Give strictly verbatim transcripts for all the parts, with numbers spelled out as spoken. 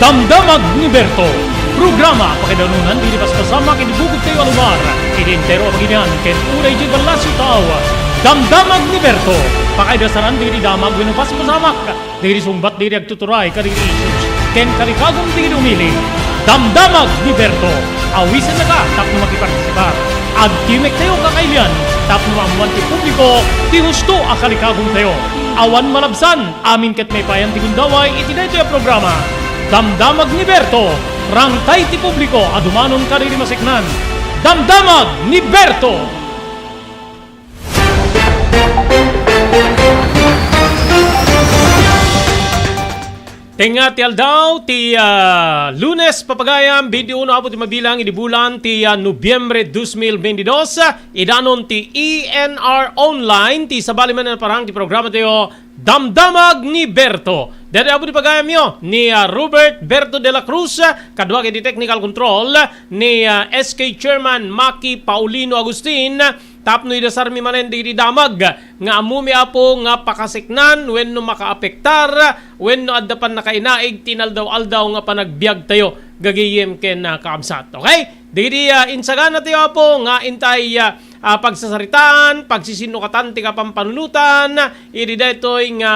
Damdamag ni Berto. Programa pakaidanunan dagiti paspasamak iti bukod tayo a lugar, iti entero a bagilian, ken uray iti ballasiw tao. Damdamag ni Berto. Pakaidasaran dagiti damag wenno paspasamak dagiti sungbat dagiti agtuturay kadagiti issues ken kalikagum dagiti umili. Damdamag ni Berto. Awisennaka tapno makipartisipar. Agtimek tayo kakailian tapno maammuan ti publiko ti husto a kalikagum tayo. Awan malabsan. Amin ket maipayan ti gundaway iti daytoy a programa. Damdamag ni Berto, rangtay ti publiko a dumanon kadagiti maseknan. Damdamag ni Berto! Tengnga ti aldaw ti, ah, Lunes, papagayam, twenty-one apo ti mabilang idi bulan ti, ah, Nobyembre dos mil bentidos. Idanon ti E N R Online, ti sabali manen a parang ti programa tayo, Damdamag ni Berto. Daytoy apo ti pagayamyo ni, ah, Robert Berto de la Cruz, ah, kadua iti technical control ni, ah, S K Chairman Maki Paulino Agustin, tapno idasarmi manen dagiti damag nga ammomi, Apo, nga pakaseknan wenno makaapektar wenno adda pannakainaig ti inaldaw-aldaw nga panagbiag tayo, gagayem ken, ah, kakabsat. Okay? Dagiti, ah, insagana tayo, Apo, nga intay, ah, ah, pagsasaritaan, pagsisinnuatan ti kapampanunotan, idi daytoy nga,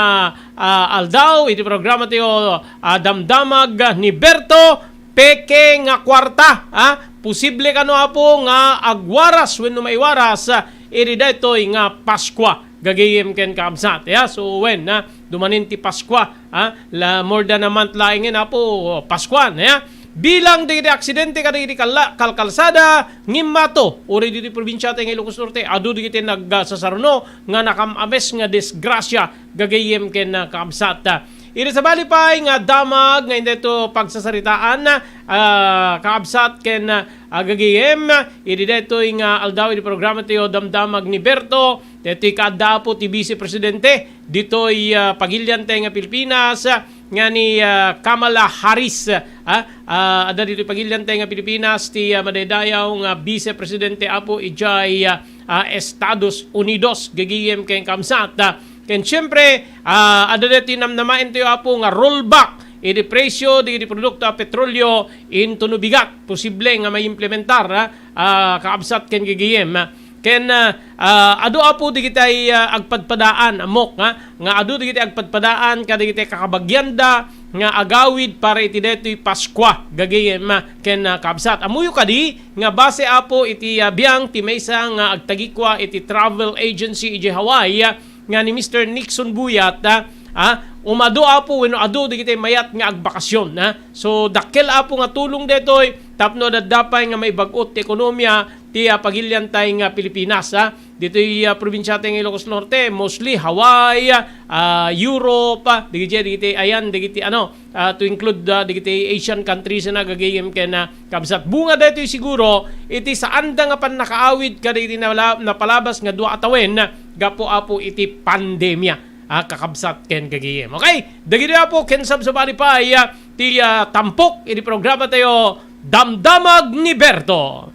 ah, aldaw, iti programa tayo, ah, Damdamag ni Berto, peke nga kuarta, ah, posible kano, Apo, nga agwaras wenno maiwaras, ah, idi daytoy nga Paskua, gagayem ken kakabsat, ya. So, wen, ah, dumanin ti Paskua, ah, la, more than a month laengen, Apo, Paskuan, ya. Bilang dagiti aksidente kadagiti kalla-, kalkalsada, ngimmato, uray ditoy probinsia tayo nga Ilocos Norte, adu dagiti nagsasaruno nga nakam-ames nga disgrasya, gagayem ken, ah, kakabsat. Iti sabali pay nga damag nga intay pagsasaritaan, ah, kakabsat ken, ah, gagayem, iti daytoy nga aldaw iti programa tayo, Damdamag ni Berto, daytoy kaadda, Apo, ti Vice Presidente ditoy, ah, pagilian tayo nga Pilipinas, ah, nga ni, ah, Kamala Harris, ah, ah, adda ditoy pagilian tayo nga Pilipinas ti, ah, madaydayaw nga Vice Presidente, Apo, idiay, ah, ah, Estados Unidos, gagayem ken kakabsat, ah, ken siempre, ah, adda ditoy namnamaen tayo, Apo, nga rollback iti presyo dagiti produkto a petrolyo intono bigat, posible nga maimplementar, ah, ah, kakabsat ken gagayem. Ken, ah, ah, adu, Apo, dagiti, ah, agpadpadaan, ammok, ah, nga adu dagiti agpadpadaan kadagiti kakabagianda nga agawid para iti daytoy Paskua, gagayem, ah, ken, ah, kakabsat. Ammoyo kadi nga base, Apo, iti, ah, biang ti maysa nga agtagikua iti travel agency idiay Hawaii, ah, nga ni Mister Nixon Buyat, ah, ah, umadu, Apo, wenno adu dagiti mayat nga agbakasyon, ah. So, dakkel, Apo, nga tulong daytoy tapno adda pay nga maibag-o ti ekonomia ti, ah, pagilian tayo nga Pilipinas, ah. Ditoy, ah, probinsia tayo nga Ilocos Norte, mostly Hawaii, ah, Europe, ah, dagiti, dagiti, ayan, dagiti, ano, ah, to include, ah, dagiti Asian countries na gagayem ken, ah, kabsat. Bunga daytoy siguro iti saanda nga pannakaawid kadagiti nala-, napalabas nga dua a tawen gapu, Apo, iti pandemia, ah, kakabsat ken gagayem. Okay? Dagiti, Apo, ken sabsabali pay, ah, ti, ah, tampok iti programa tayo, Damdamag ni Berto.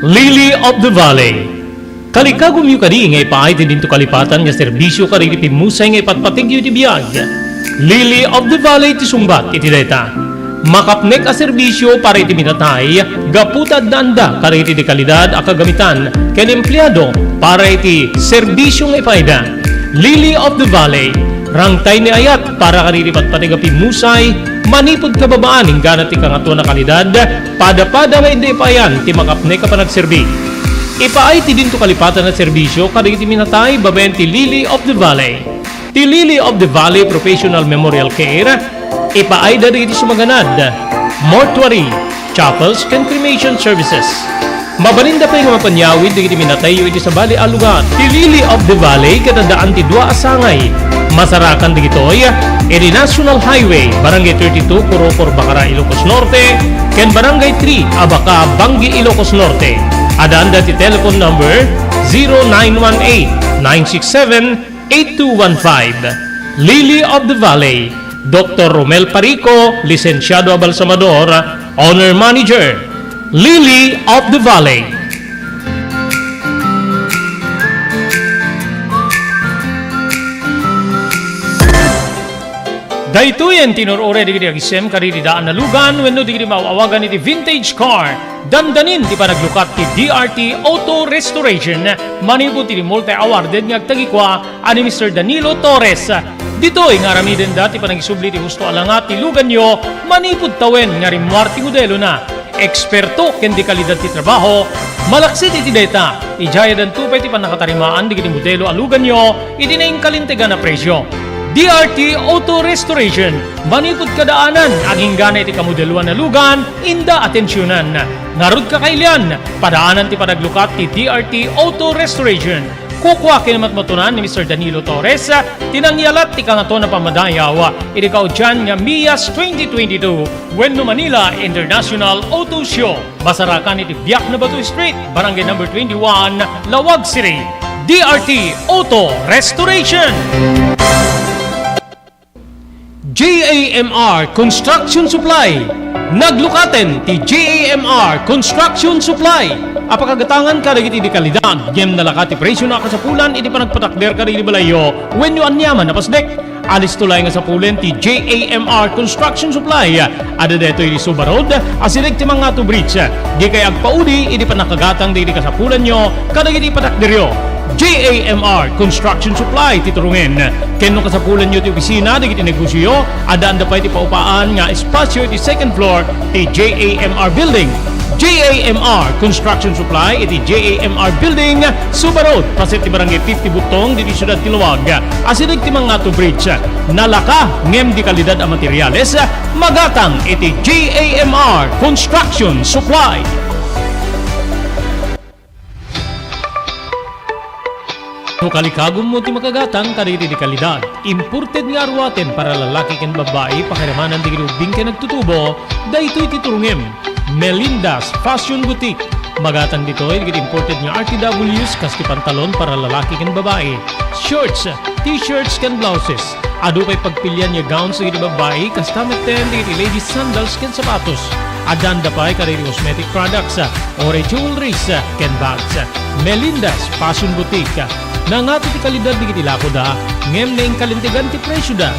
Lily of the Valley. Kalikagumyo kadi nga ipaay ti dinto kalipatan nga serbisyo kadagiti pimmusay nga ipatpategyo iti biag. Lily of the Valley ti sungbat iti dayta. Makapnek a serbisyo para iti minatay gapu ta addaanda kadagiti di kalidad a kagamitan ken empleado para iti serbisyo nga ipaayda. Lily of the Valley, rangtay ni ayat para kadagiti patpateg a pimmusay, manipud kababaan inggana ti kangatoan a kalidad, pada-pada nga idda ipaayan ti makapnek a panagserbi. Ipaay ti dinto kalipatan a serbisyo kadagiti minatay babaen ti Lily of the Valley. Ti Lily of the Valley Professional Memorial Care, ipaayda dagiti sumaganad, mortuary, chapels, ken cremation services. Mabalinda pay nga mapanyawid dagiti minatayyo iti sabali a lugar. Ti Lily of the Valley ket addaan ti dua a sangay. Masarakan dagitoy iti National Highway, Barangay thirty-two, Corocor, Bacara, Ilocos Norte, ken Barangay three, Abaca, Bangui, Ilocos Norte. Addaanda ti telephone number zero nine one eight, nine six seven, eight two one five. Lily of the Valley, Doktor Romel Parico, Lisensiado a Balsamador, Owner Manager, Lily of the Valley. Daytoyen ti inur-uray dagiti agisem kadagiti daan a lugan wenno dagiti maaw-awagan iti vintage car. Dandanin ti panaglukat ti D R T Auto Restoration manipud ti multi-awarded nga agtagikua a ni Mister Danilo Torres. Ditoy nga aramidenda ti panangisubli ti husto a langat ti luganyo manipud tawen nga rimmuar ti modelona. Eksperto ken dekalidad ti trabaho, malaksid iti dayta, idiay addanto pay ti pannakatarimaan dagiti modelo a luganyo iti nainkalintegan a presio. D R T Auto Restoration, manipud kadaanan, agingga iti kamodeloan a lugan, inda atensionan. Ngarud, kakailian, padaanan ti panaglukat ti D R T Auto Restoration. Kukua ken matmatunan ni Mister Danilo Torres ti nangyalat ti Kangatoan a Pammadayaw iti kaudian nga MIAS twenty twenty-two wenno Manila International Auto Show. Masarakan iti Biak na Bato Street, Barangay Number twenty-one, Laoag City. D R T Auto Restoration. J A M R Construction Supply. Naglukaten ti J A M R Construction Supply a pakagatangan kadagiti dekalidad ngem nalaka ti presiona a kasapulan iti panagpatakder kadagiti balayyo wenno aniaman a pasdek. Alisto laeng a sapulen ti J A M R Construction Supply. Adda daytoy iti Suba Road, asideg ti Mangato Bridge. Dikay agpaudi iti pannakagatang dagiti kasapulanyo kadagiti patakderyo. J A M R Construction Supply ti turongen. Ken no kasapulanyo ti opisina dagiti negosioyo, addaanda pay ti paupaan nga espasio iti second floor ti J A M R Building. J A M R Construction Supply iti J A M R Building, Suba Road, paset ti Barangay fifty Butong, ditoy siudad ti Laoag. Asideg ti Mangato Bridge. Nalaka ngem dekalidad a materiales, magatang iti J A M R Construction Supply. No kalikagummo ti makagatang kadagiti dekalidad, imported nga aruaten para lalaki ken babbai, pakiramanan dagiti ubbing ken agtutubo, daytoy ti turongem. Melinda's Fashion Boutique. Magatang ditoy dagiti imported nga R T Ws kas ti pantalon para lalaki ken babbai, shorts, t-shirts ken blouses. Adu pay pagpilian nga gowns dagiti babbai, kasta metten dagiti ladies sandals ken sapatos. Addaanda pay kadagiti cosmetic products, uray jewelries, ken bags. Melinda's Fashion Boutique. Nangato ti kalidad dagiti lakoda, ngem nainkalintegan ti presioda.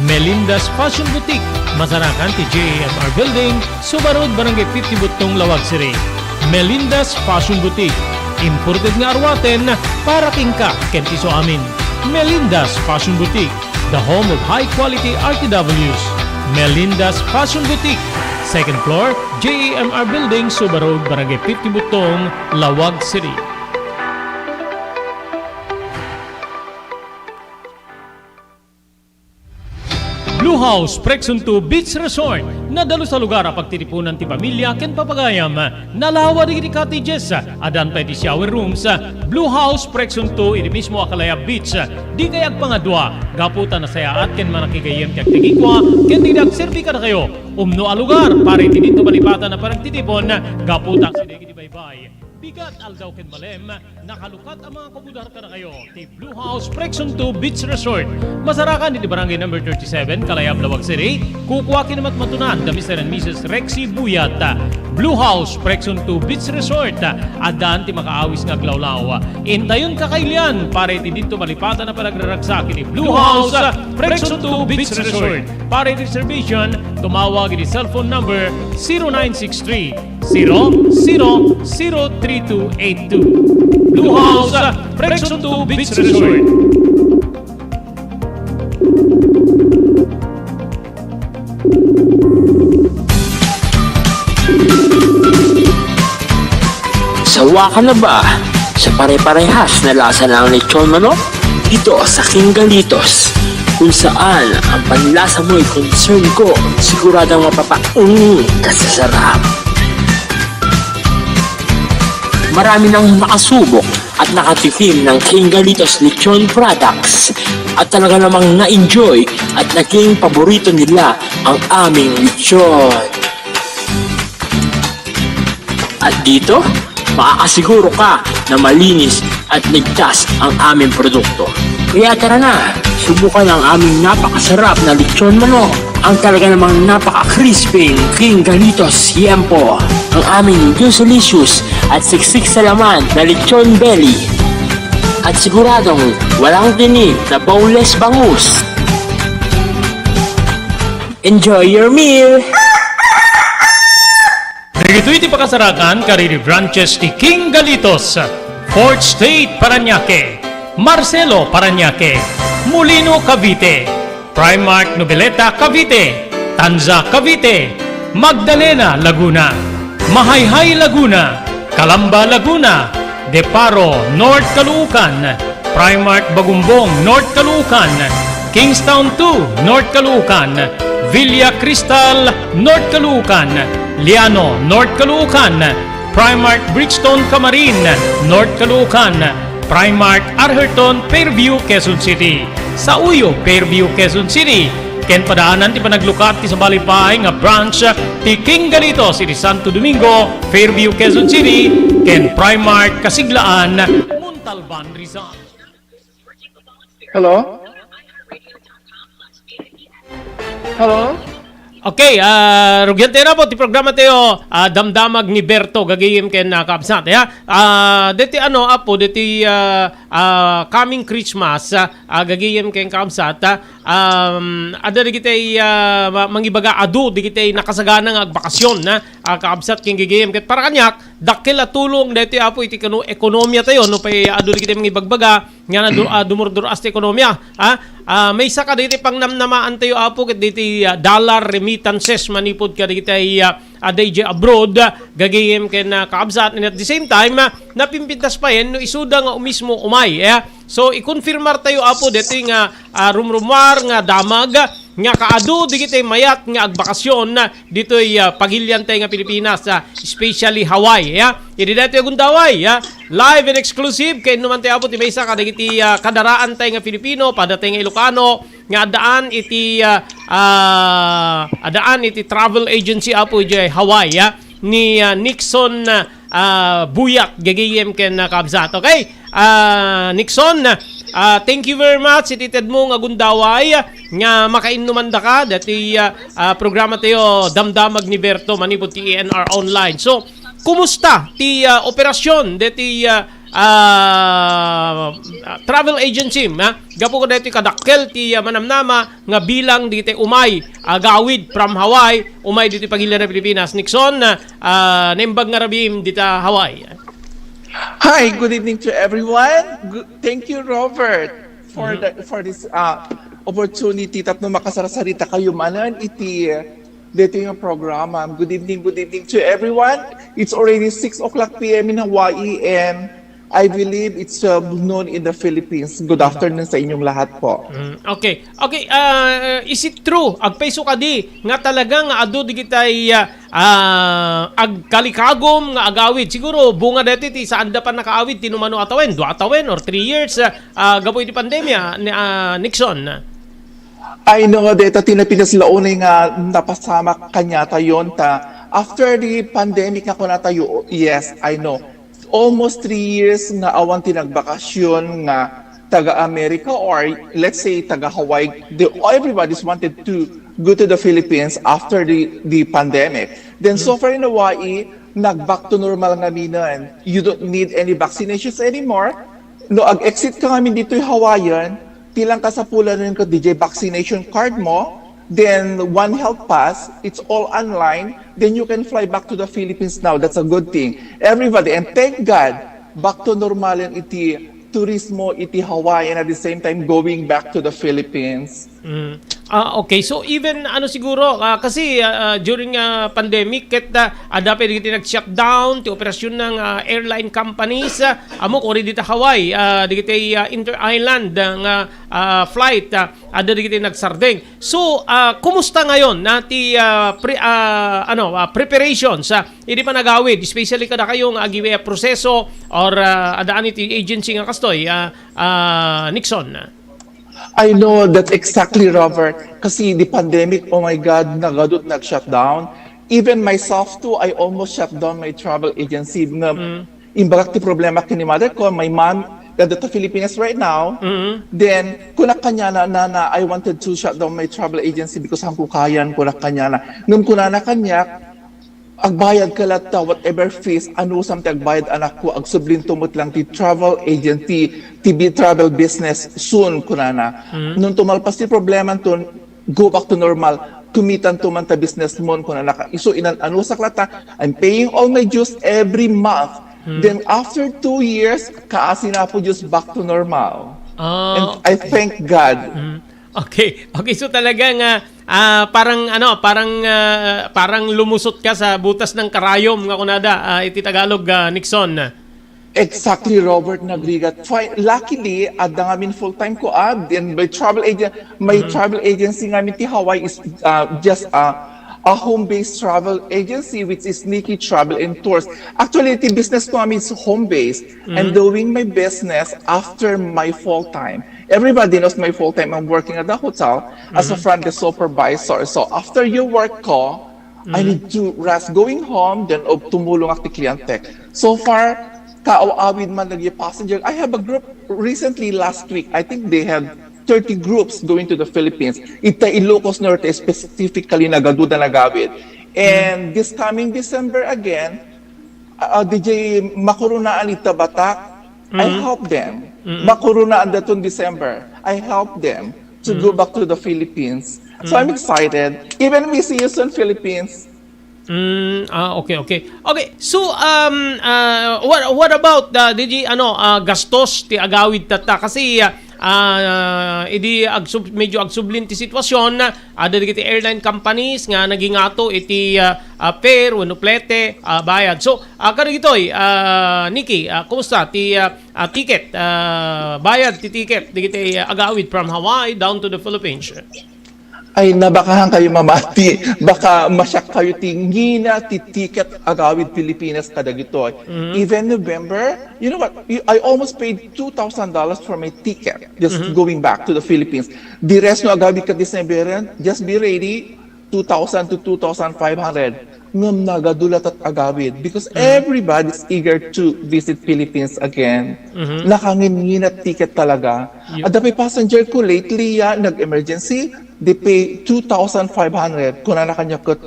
Melinda's Fashion Boutique, masarakan ti J A M R Building, Suba Road, Barangay fifty Butong, Laoag City. Melinda's Fashion Boutique. Imported nga aruaten para kenka ken ti isuamin. Melinda's Fashion Boutique, the home of high quality R T Ws. Melinda's Fashion Boutique, second floor, J A M R Building, Suba Road, Barangay fifty Butong, Laoag City. Blue House Prekson two Beach Resort. Nadalus a lugar a pagtitipunan ti pamilia ken papagayam. Nalawa dagiti cottages, addan pay ti shower rooms. Blue House Prekson two iti mismo a Kalayab Beach. Dikay agpangadua, gapu ta nasayaat ken manakigayyem ti agtagikua ken dagiti agserbi kadakayo. Umno a lugar para iti dinto malipatan a panagtitipon, gapu ta asideg iti baybay. Bigat, aldaw ken malem, nakalukat a mga kabudar kadakayo ti Blue House Prekson two Beach Resort. Masarakan iti Barangay Number thirty-seven, Kalayab, Laoag City. Kukua ken matmatunan da Mister and Missus Rexy Buyat. Blue House Prekson two Beach Resort. Addaan ti makaawis nga aglawlaw. Intayon, kakailian para iti dinto malipatan a panagraragsak iti Blue House Prekson two Beach Resort. Para iti reservation, tumawag iti cellphone number zero nine six three, zero zero zero three two eight two. Blue House, Prekson two Beach Resort. Sawa ka na ba sa pare-parehas na lasa ng lechon manok? Dito sa King Galitos, kung saan ang panlasa mo'y concern ko, siguradong mapapaunod ka sa sarap. Marami nang nakasubok at nakatikim ng King Galitos Lechon Products at talaga namang na-enjoy at naging paborito nila ang aming lechon. At dito, makakasiguro ka na malinis at ligtas ang aming produkto. Kaya tara na, subukan ang aming napakasarap na lechon manok, ang talaga namang napaka-crispy King Galitos Yempo, ang aming juicy-licious at siksik sa laman na lechon belly. At siguradong walang tinik na boneless bangus. Enjoy your meal! Dagitoy ti pakasarakan kadagiti branches ti King Galitos, Fourth Street, Parañaque, Marcelo, Parañaque, Molino, Cavite, Primark, Noveleta, Cavite, Tanza, Cavite, Magdalena, Laguna, Mahayhay, Laguna, Calamba, Laguna, Deparo, North Caloocan, Primark Bagumbong, North Caloocan, Kingstown two, North Caloocan, Villa Cristal, North Caloocan, Liano, North Caloocan, Primark Bridgestone Camarin, North Caloocan, Primark Arherton, Fairview, Quezon City. Sa Uyo, Fairview, Quezon City. Ken padaanan ti panaglukat ti sabali pay nga branch ti King Galitos iti Santo Domingo, Fairview, Quezon City, ken Primark Kasiglaan, Montalban, Rizal. Hello? Hello? Okay, ah, rugyan tayo na po ti programa tayo, ah, Damdamag ni Berto, gagayem ken, ah, kaabsat, ya. Ah, deti ano, apo, deti, ah, ah, coming Christmas, ah, ah, gagayem ken kaabsat, ah, um, ada digitay, ah, ma-, mangibaga adu digitay nakasagana nga agbakasyon, ah, ah, kaabsat ken gagayem ket para kaniak, dakkel a tulong deti apo iti kano ekonomiya tayo, no pay adu digitay mangibagbaga, nga nadu-, ah, dumurdur-as ti ekonomiya, ha? Ah, maysa kadagiti pangnamnamaantayo, apo, ket diti, ah, dollar remittances manipud kadagiti, ah, adda idiay abroad, ah, gagayem ken, ah, kaabsat. And at the same time, ah, napimpintas payen no isuda nga mismo umay, eh. So, ikonfirmar tayo, apo, ditoy nga, ah, rumrumar nga damag, nga kaadu digiti mayat nga agbakasyon ditoy, ah, pagilian tayo nga Pilipinas, ah, especially Hawaii, ya. Idi daytoy a gundaway, ya, live and exclusive, kainnuman tayo, apo, ti maysa kadagiti, ah, kadaraan tayo nga Filipino, pada tayo nga Ilocano, nga addaan iti, ah, ah, addaan iti travel agency, apo, idiay Hawaii, ya, ni, ah, Nixon, ah, ah, Buyat, gagayem ken, ah, kaabsat. Okay? Ah, Nixon, ah, thank you very much iti tedmo nga gundaway nga makainnuman daka dati, ah, ah, programa tayo Damdamag ni Berto manipud ti E N R Online. So, kumusta ti, ah, operasyon dati, ah, ah, travel agency, ha? Gapu ko dati kadakkel ti, ah, manamnama nga bilang diti umay agawid from Hawaii, umay diti pagilian a Pilipinas. Nixon, ah, naimbag nga rabiim dita Hawaii. Hi, good evening to everyone. Good, thank you, Robert, for the, for this, uh, opportunity tapno makasarsarita kayo manen iti, uh, dito yung programa. Good evening, good evening to everyone. It's already six o'clock P M in Hawaii, and I believe it's twelve noon in the Philippines. Good afternoon sa inyong lahat po. Mm, okay. Okay, ah, is it true? Agpayso kadi nga talaga nga adu digitay, ah, ah, agkalikagum nga agawid. Siguro bunga deti ti saanda pa nakaawid ti numano a tawen, dua a tawen or three years, ah, ah, gapu iti pandemya, ni, ah, Nixon. I know, deta ti napinasla unay nga napasamak kaniatayon ta after the pandemic nga kunatayo, yes, I know. Almost three years nga awan ti nagbakasyon nga taga America or let's say taga Hawaii. The, everybody's wanted to go to the Philippines after the, the pandemic. Then so far in Hawaii, nag back to normal ngaminen. You don't need any vaccinations anymore. No, ag-exit ka ngamin ditoy Hawaiian, ti lang kasapulan ket D J vaccination card mo, then One Health Pass, it's all online, then you can fly back to the Philippines now. That's a good thing. Everybody, and thank God, back to normal and iti turismo iti Hawaii and at the same time going back to the Philippines. Mm. Ah, okay. So, even ano siguro, ah, kasi, ah, ah, during, ah, pandemic, ket, ah, adda pay dagiti nag-shutdown ti operasyon ng, ah, airline companies, ah, amok uri dita Hawaii, ah, dagiti, ah, inter-island, ah, nga, ah, flight, ah, adda dagiti nagsardeng. So, ah, kumusta ngayon na ti, ah, pre-, ah, ano, ah, preparations, ah, idi panagawid, especially kada kayo nga agiwi a proseso or, ah, adaan iti agency nga kastoy, ah, ah, Nixon? I know that exactly, Robert. Kasi the pandemic, oh my God, nagadut nag-shutdown. Even myself too, I almost shut down my travel agency. Na, mm, imbagak ti problema ken ni mother ko, my mom, adda ta Filipinas right now. Then, kunak kaniana, "Nana, I wanted to shut down my travel agency because haanko kayan," kunak kaniana. Ngem kunana kaniak, "Agbayad ka latta, whatever fees, anusam ti agbayad, anakko, agsublinto met lang ti travel agency, ti bi-, travel business soon," kunana. Nung tumalpas ti problematon, "Go back to normal. Kumitanto man ta businessmon," kunana. Isu inan-anusak latta, "I'm paying all my dues every month." Then after two years, kaasi na po just back to normal. And I thank God. Okay. Okay, so talaga nga, ah, parang ano, parang, ah, parang lumusot ka sa butas ng karayom nga kunada, ah, iti Tagalog, ah, Nixon. Exactly, Robert, nagrigat. Fi-, luckily, adda ngamin full-time ko, ah, and my travel agent, my travel agency ngamin ti Hawaii is, uh, just, uh, a home-based travel agency, which is Nikki Travel and Tours. Actually, the business ko ngamin is home-based. I'm doing my business after my full-time. Everybody knows my full-time. I'm working at the hotel as a front desk supervisor. So after your work call, I need to rest. Going home, then, oh, tumulong ak ti kliyente. So far, kaaw-awid man dagiti passenger. I have a group recently last week. I think they had thirty groups going to the Philippines. Ita Ilocos Norte specifically, nagaduda nagawid. And this coming December again, uh, D J, makurunaan ita batak. I help them. Makurunaan daton December. I help them to go back to the Philippines. So I'm excited. Even we see you soon, Philippines. Mm, ah, okay, okay. Okay, so, um, ah, what, what about, ah, D J, ano, ah, gastos ti agawid tatta? Kasi, ah, ah, idi agsub-, medyo agsublin ti sitwasyon, ah, adda dagiti airline companies nga nagingato iti, ah, ah, fare wenno plete, ah, bayad. So, ah, kadagitoy, ah, Nikki, ah, kumusta ti, ah, ah, ticket, ah, bayad ti ticket dagiti, ah, agawid from Hawaii down to the Philippines? Ay, na, baka han kayo mamati. Baka masyak kayo ti ngina ti ticket agawid Pilipinas kadagitoy. Even November, you know what? I almost paid two thousand dollars for my ticket just going back to the Philippines. Di rest no agawid ka December, just be ready, two thousand to two thousand five hundred. Ngem nagadu latta ti agawid because everybody's eager to visit Philippines again. Nakangingina ticket talaga. Adda pay passenger ko lately, ya, nag-emergency, they pay two thousand five hundred. Kunana kaniak ket,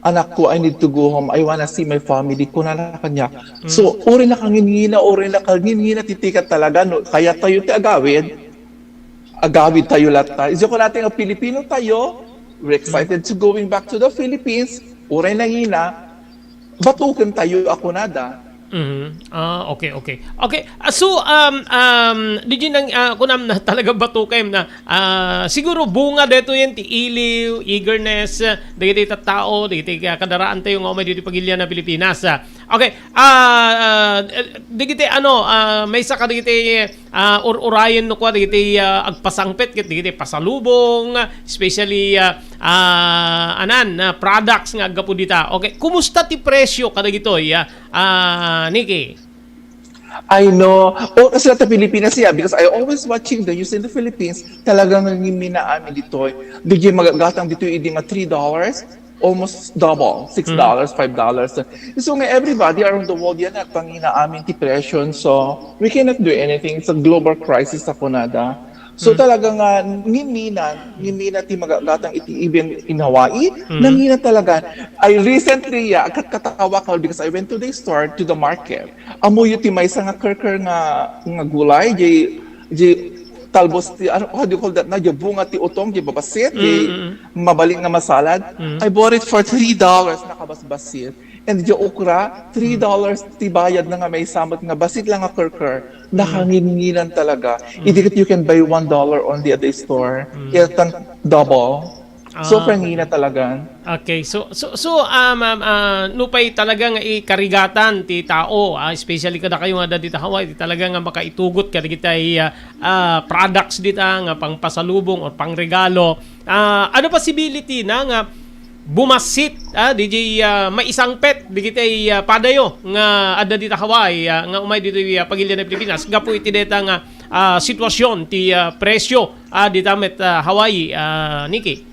"Anakko, I need to go home. I wanna see my family," kunana kaniak. So, uray nakangingina, uray nakangingina ti ticket talaga, no? Kayat tayo ti agawid, agawid tayo latta. Isu ko natin nga Pilipino tayo, we're excited to going back to the Philippines. Uray nangina, batuken tayo a kunada. Mhm. Ah, okay, okay. Okay, ah, so, um, um, D J nang, ah, kunam na talaga batukem na, ah, siguro bunga daytoy ti iliw, eagerness, ah, dagiti tattao, dagiti, ah, kadaraan tayo nga umay ditoy pagilian a Pilipinas, ah. Okay, ah, ah, dagiti ano, ah, maysa kadagiti, ah, ur-urayen no kua dagiti, ah, agpasangpet ket dagiti pasalubong, especially, ah, ah, anan, ah, products nga aggapu dita. Okay, kumusta ti presyo kadagitoy, ah, ah, Nikki? I know. O, kasi sa Pilipinas, yeah, because I always watching the news in the Philippines, talagang nangiminaan ditoy. Di magagatang ditoy idi nga three dollars, almost double, six dollars, five dollars. So nga everybody around the world yan, nagpangina amin ti presyon. So we cannot do anything. It's a global crisis sa kunada. So talaga nga, ngimina, ngimina ti magagatang iti even in Hawaii, nangina talaga. I recently, yeah, agkatkatawa ka because I went to the store, to the market. Ammoyo ti maysa nga kerker nga, nga gulay, di, di talbos ti, ano, how do you call that na? Di bunga ti utong, di babassit, di mabalin nga masalad. I bought it for three dollars, nakabasbassit. And di okra, three dollars ti bayad na nga maysa met nga bassit lang nga kerker. Nakanginginan talaga. Idi ket you can buy one dollar only at the store. Ket double. So, ah, pangina talaga. Okay, so so so um, um, ah, nupay talaga nga ikarigatan ti tao, ah, especially kadakayo nga adda dita Hawaii, ti talaga nga makaitugot kadagiti, ah, ah, products dita nga pangpasalubong or pangregalo. Ah, ano possibility na nga bumassit, ah, dagiti, ah, maisangpet dagiti, ah, padayo nga adda dita Hawaii, ah, nga umay ditoy, ah, pagilian a Pilipinas gapu iti dayta nga, ah, sitwasyon ti, ah, presyo, ah, dita met, ah, Hawaii, ah, Nikki?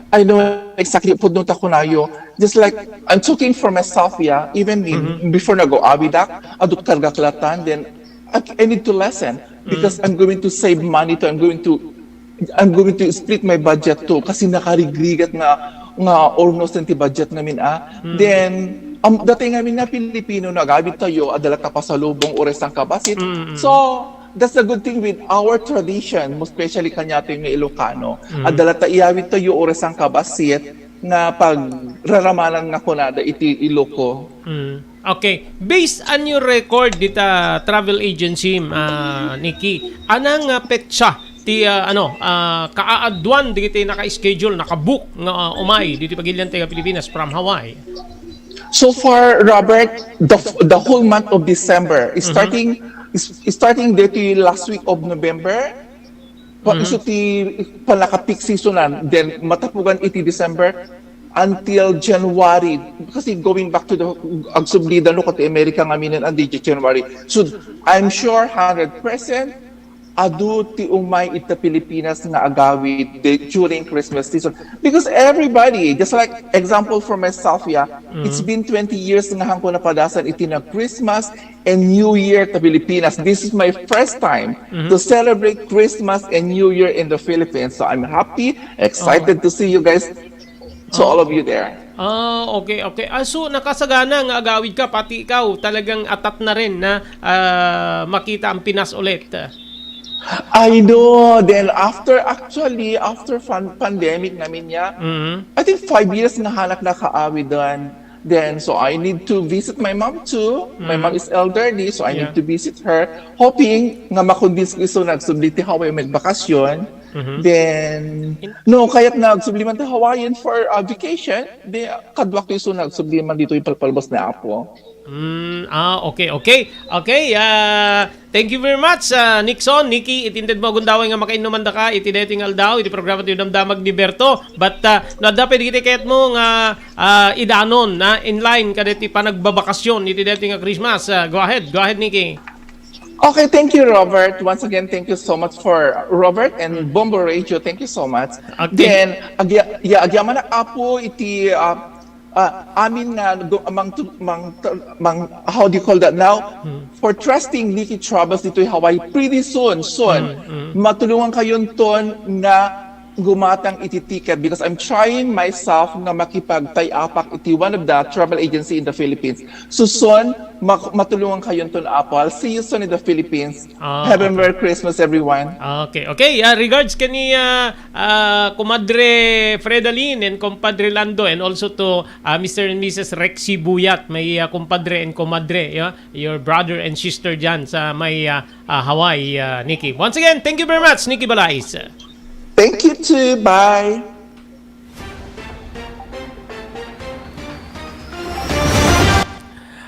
I know exactly pudno ta kunayo. Just like, I'm talking for myself, yeah. Even me, before nag-aawid ak, adu ti kargak latta, then I, I need to lessen because I'm going to save money to, I'm going to, I'm going to split my budget to kasi nakarigrigat nga, nga almost ti budget namin, ah. Then, um, dati ngamin nga Pilipino, nagawid tayo, adala ta pasalubong, uri sangkabas it. So, that's a good thing with our tradition, most especially kanyato nga Ilocano. Adala ta iyawid tayo, uri sangkabas it, nga pagraramanan nga kunada iti Iloko. Mm. Okay. Based on your record dita travel agency, ah, Nikki, ana nga petsa ti, ah, ano, ah, kaaaduan dagiti naka-schedule, naka-book nga, ah, umay diti pagilian ti Pilipinas from Hawaii? So far, Robert, the, the whole month of December, starting is, starting dito last week of November, pa, isu ti panaka-peak seasonan, then matapugan iti December until January. Kasi going back to the, agsublidan no, kati Amerika nga minen, andi January. So, I'm sure hundred percent, adu ti umay ita Pilipinas nga agawid de, during Christmas season. Because everybody, just like example for myself, yeah, it's been twenty years nga hangko napadasan iti nag-Christmas and New Year ta Pilipinas. This is my first time to celebrate Christmas and New Year in the Philippines. So I'm happy, excited to see you guys, to all of you there. Ah, okay, okay. Ah, so nakasagana nga agawid ka, pati ikaw, talagang atat na rin na ah, makita ang Pinas ulit. I know. Then after, actually, after fan, pandemic namin niya, Mhm. I think five years nga hanak nakaawid doon. Then, so I need to visit my mom too. My mom is elderly, so I Yeah. need to visit her. Hoping nga makundis ko iso nagsubli ti Hawaii magbakasyon. Mhm. Then, no, kaya't nagsubli man ti Hawaii for uh, vacation. Di, kaduak ti iso nagsubli man dito yung palpalbas na apo. Mm, ah, okay, okay. Okay, ah, thank you very much, ah, Nixon, Nikki, iti inted mo agundaway nga makainnuman daka iti daytoy nga aldaw, iti programa ti Damdamag ni Berto. But, ah, no, adda pay dagiti kayat mo nga, ah, idanon, na in line kadagiti panagbabakasyon iti daytoy nga Christmas. Ah, go ahead, go ahead, Nikki. Okay, thank you, Robert. Once again, thank you so much for Robert and Bombo Radio. Thank you so much. Okay. Then, agya, yeah, agyamanak apo iti uh, uh, amin nga go- mang, mang, mang, how do you call that now? For trusting Nikki Travels dito'y Hawaii. Pretty soon, soon, matulungan kayo ton nga gumatang iti ticket because I'm trying myself nga makipagtay-apak iti one of the travel agency in the Philippines. So soon, mak- matulungan kayo ton apo. I'll see you soon in the Philippines. Ah, Have a Merry Christmas, everyone. Okay, okay. Ah, regards kani ah, ah, Kumadre Fredalyn and Kumpadre Lando, and also to ah, Mister and Missus Rexy Buyat, my ah, kumpadre and kumadre, yeah? Your brother and sister dyan sa may ah, ah, Hawaii, ah, Nikki. Once again, thank you very much, Nikki Balais. Thank you too. Bye.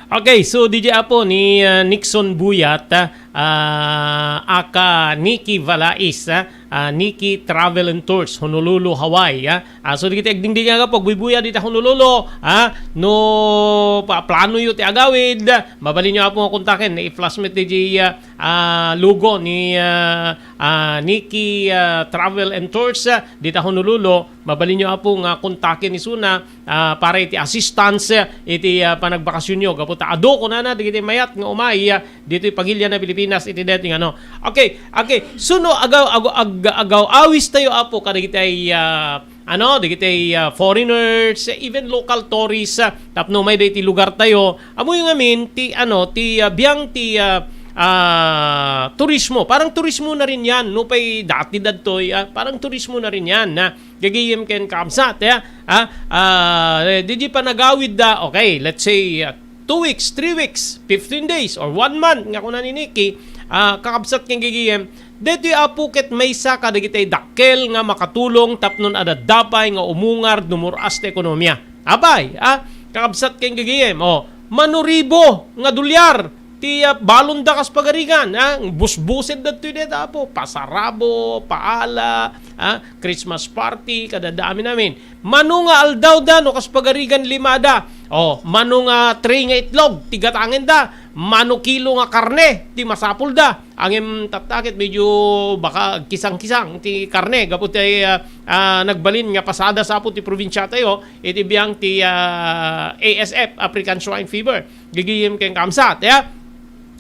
Okay, so D J Apo ni ah, Nixon Buyat, ah, aka Nikki Valais, ah, ah, Nikki Travel and Tours, Honolulu, Hawaii. Ah. Ah, so dagiti agdingding nga pagbuybuyat dita Honolulu, ah, no pa plano yo ti agawid, mabalin yo Apo nga kontaken, i-flash met daydiay ah, ah, logo ni ah, ah, Nikki ah, Travel and Tours ah, dita Honolulu, mabalin yo Apo nga kontaken isuna, ah, para iti assistance, ah, iti ah, panagbakasyonyo. Gapu ta adu kunana dagiti mayat nga umay ah, ditoy pagilian a Pilipinas iti daytoy nga ano. Okay, okay. So no agaw agaw ag, agaw awis tayo Apo kadagiti ah, ano, dagiti ah, foreigners, even local tourists ah, tapno umay daytoy lugar tayo. Ammoyo ngamin ti ano ti ah, biang ti ah, ah, turismo. Parang turismo na rin yan, no? Pay dati dadtoy, ah, parang turismo na rin yan, na gagayem ken kabsat, ya. Ah, ah, di, di panagawid da, okay, let's say, ah, two weeks, three weeks, fifteen days, or one month, nga kuna ni Nikki, ah, kakabsat ken gagayem, detoy Apo ket maysa kadagiti dakkel nga makatulong tapno adda pay nga umungar no mur-as ti ekonomia. Apay, ah, kakabsat ken gagayem, oh, mano ribu nga dolyar ti ah, balonda kas pagarigan, ah, busbusen dadtoy deta Apo, pasarabo, paala, ah, Christmas party, kadada amin-amin. Mano nga aldawda no kas pagarigan limada? Oh, mano nga tray nga itlog ti gatangenda? Mano kilo nga karne ti masapulda? Ngem tatta ket medyo baka kisang-kisang ti karne gapu ti ah, ah, nagbalin nga pasada sa Apo ti probinsia tayo iti biang ti ah, A S F, African Swine Fever. Gagayem ken kabsat, ya.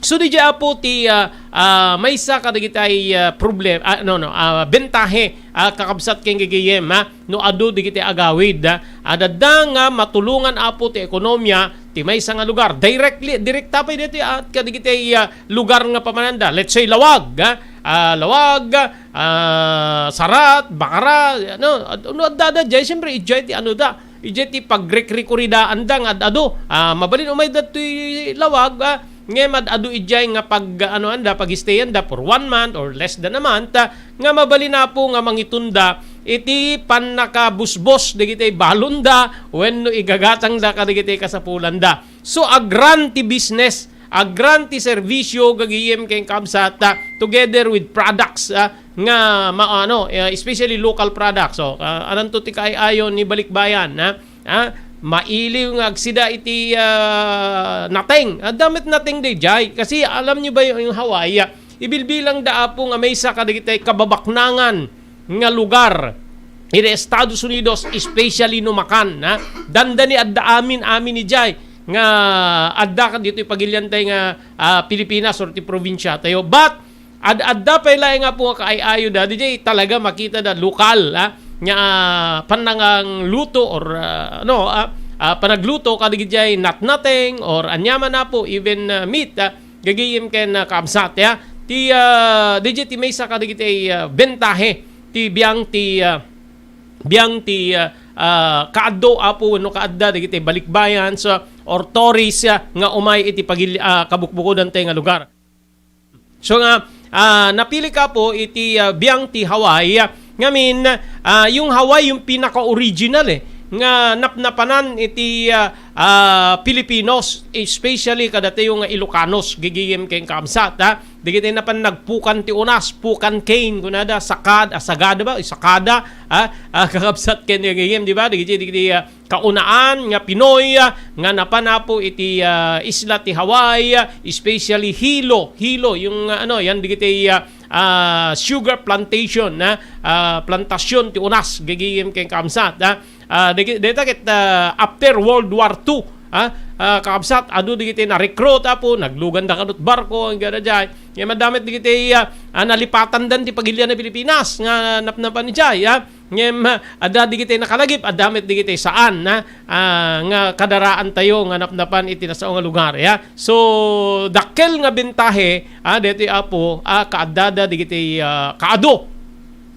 So, diay, Apo, ti, ah, ah, maysa kadagiti, ah, problem-, ah, no, no, ah, bentahe, ah, kakabsat ken gagayyem, ah, no adu dagiti agawid, ah, adda nga matulongan, Apo, ti ekonomiya ti maysa nga lugar. Directly, direkta pay ditoy, ah, kadagiti, ah, lugar nga pamananda. Let's say, Lawag, ah, ah, Lawag, ah, Sarat, Bacara, no, ad-, no adda, adda, diay, siyempre, idiay ti, ano da, idiay ti pagrekrikuridaanda nga ad-adu. Ah, mabalin umay datoy Lawag, ah, ngem ad-adu idiay nga pag-, ano anda, pag-stay anda for one month or less than a month, ah, nga mabalin, Apo, nga mangitunda iti pannakabusbos dagiti balonda wenno igagatangda kadagiti kasapulanda. So, agraan ti business, agraan ti serbisyo, gagayyem ken kabsat, ah, together with products, ah, nga ma-, ano, eh, especially local products. So, ah, ananto ti kaay-ayo ni Balikbayan, ha? Ha? Mailiw nga agsida iti, ah, nateng. Adda met nateng daydiay. Kasi alam niyo ba yung, yung Hawaii, ah, ibilbilangda, Apo, nga maysa kadagiti kababaknangan nga lugar iti Estados Unidos, especially no makan, ha? Dandani adda amin, amin idiay nga adda ka ditoy pagilian tayo nga, ah, Pilipinas or ti probinsya tayo. But, ad-, adda pay laeng, Apo, nga kaay-ayo da, diay talaga makita da lokal, ah, nga, ah, panangluto or, ah, ano, ah, ah, panagluto kadagiti natnateng or aniaman, Apo, even, ah, meat, ah, gagayyem ken, ah, kabsat, ya. Ti, ah, diay ti maysa kadagiti, ah, bentahe ti biang ti, ah, biang ti, ah, ah, kaaddo, Apo, wenno kaadda dagiti balikbayan, so, or tourist, ah, nga umay iti pagil-, ah, kabukbukodan tayo nga lugar. So nga, ah, napili ka, Apo, iti, ah, biang ti Hawaii, ah, ngamin, ah, yung Hawaii yung pinaka-original, eh, nga napnapanan iti, ah, ah, Filipinos, especially kadatayo nga Ilocanos, gagayyem ken kabsat, ha? Dagiti napan nagpukan ti unas, pukan cane, kunada, sakad-, ah, sagada ba? Sakada, ha? Ah, kakabsat ken gagayyem, di ba? Dagiti, dagiti, ah, kaunaan nga Pinoy, ah, nga napan, Apo, iti, ah, isla ti Hawaii, ah, especially Hilo. Hilo, yung, ah, ano, yan dagiti, ah, ah, sugar plantation, ah, ah, plantasyon ti unas, gagayyem ken kabsat, ah. Ah, dagi-, deta ket, ah, after World War Two, ah, ah, kakabsat, adu dagiti na-recruit, Apo, nagluganda kadut barko, ang gada jay. Nga madamit dagiti, ah, ah, nalipatandan ti pagilian na Pilipinas nga napnapan jay, ah. Ngem, ah, adda dagiti nakalagip, adda met dagiti saan, na, ah, nga kadaraan tayo nga napnapan iti nasao nga lugar, ya. So, dakkel nga bentahe, ah, deti, Apo, ah, kaaddada dagiti, ah, kaadu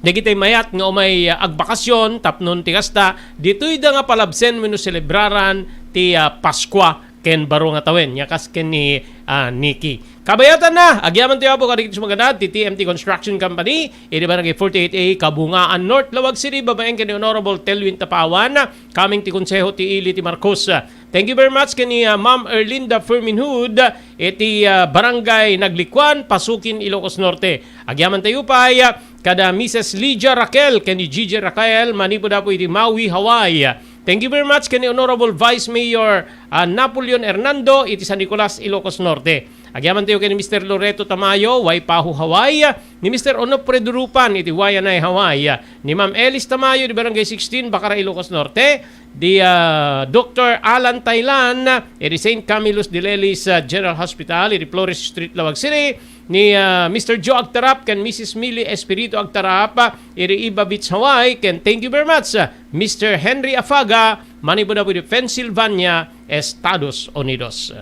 dagiti mayat nga umay, ah, agbakasyon tapno ti kasta, ditoy da nga palabsen wenno selebraran ti, ah, Paskua ken baro nga tawen, ya kas ken ni, ah, Nikki. Kabayatanna, agyaman ti Apo kadagiti sumaganad ti T M T Construction Company, idi Barangay forty-eight A, Kabungaan North, Lawag City, babaen ken ni Honorable Telwin Tapawan, coming ti Konseho ti Ili ti Marcos. Thank you very much ken ni, ah, Ma'am Erlinda Ferminhud, iti, ah, Barangay Naglikuan, Pasukin, Ilocos Norte. Agyaman tayo pay, ah, kada Missus Lydia Raquel ken ni Gigi Raquel, manipud, Apo, iti Maui, Hawaii. Thank you very much ken ni Honorable Vice Mayor, ah, Napoleon Hernando iti San Nicolas, Ilocos Norte. Agyaman tayo ken ni Mister Loreto Tamayo, Waipahu, Hawaii, ni Mister Onofre Durupan iti Waianae, Hawaii, ni Ma'am Elis Tamayo di Barangay sixteen, Bacara, Ilocos Norte, di, ah, Doktor Alan Tailan iti Saint Camillus de Lelis, ah, General Hospital iti Flores Street, Lawag City, ni, ah, Mister Joe Agtarap ken Missus Millie Espiritu Agtarap, ah, iti Iba Beach, Hawaii, ken thank you very much, ah, Mister Henry Afaga, manipud, Apo, iti Pennsylvania, Estados Unidos.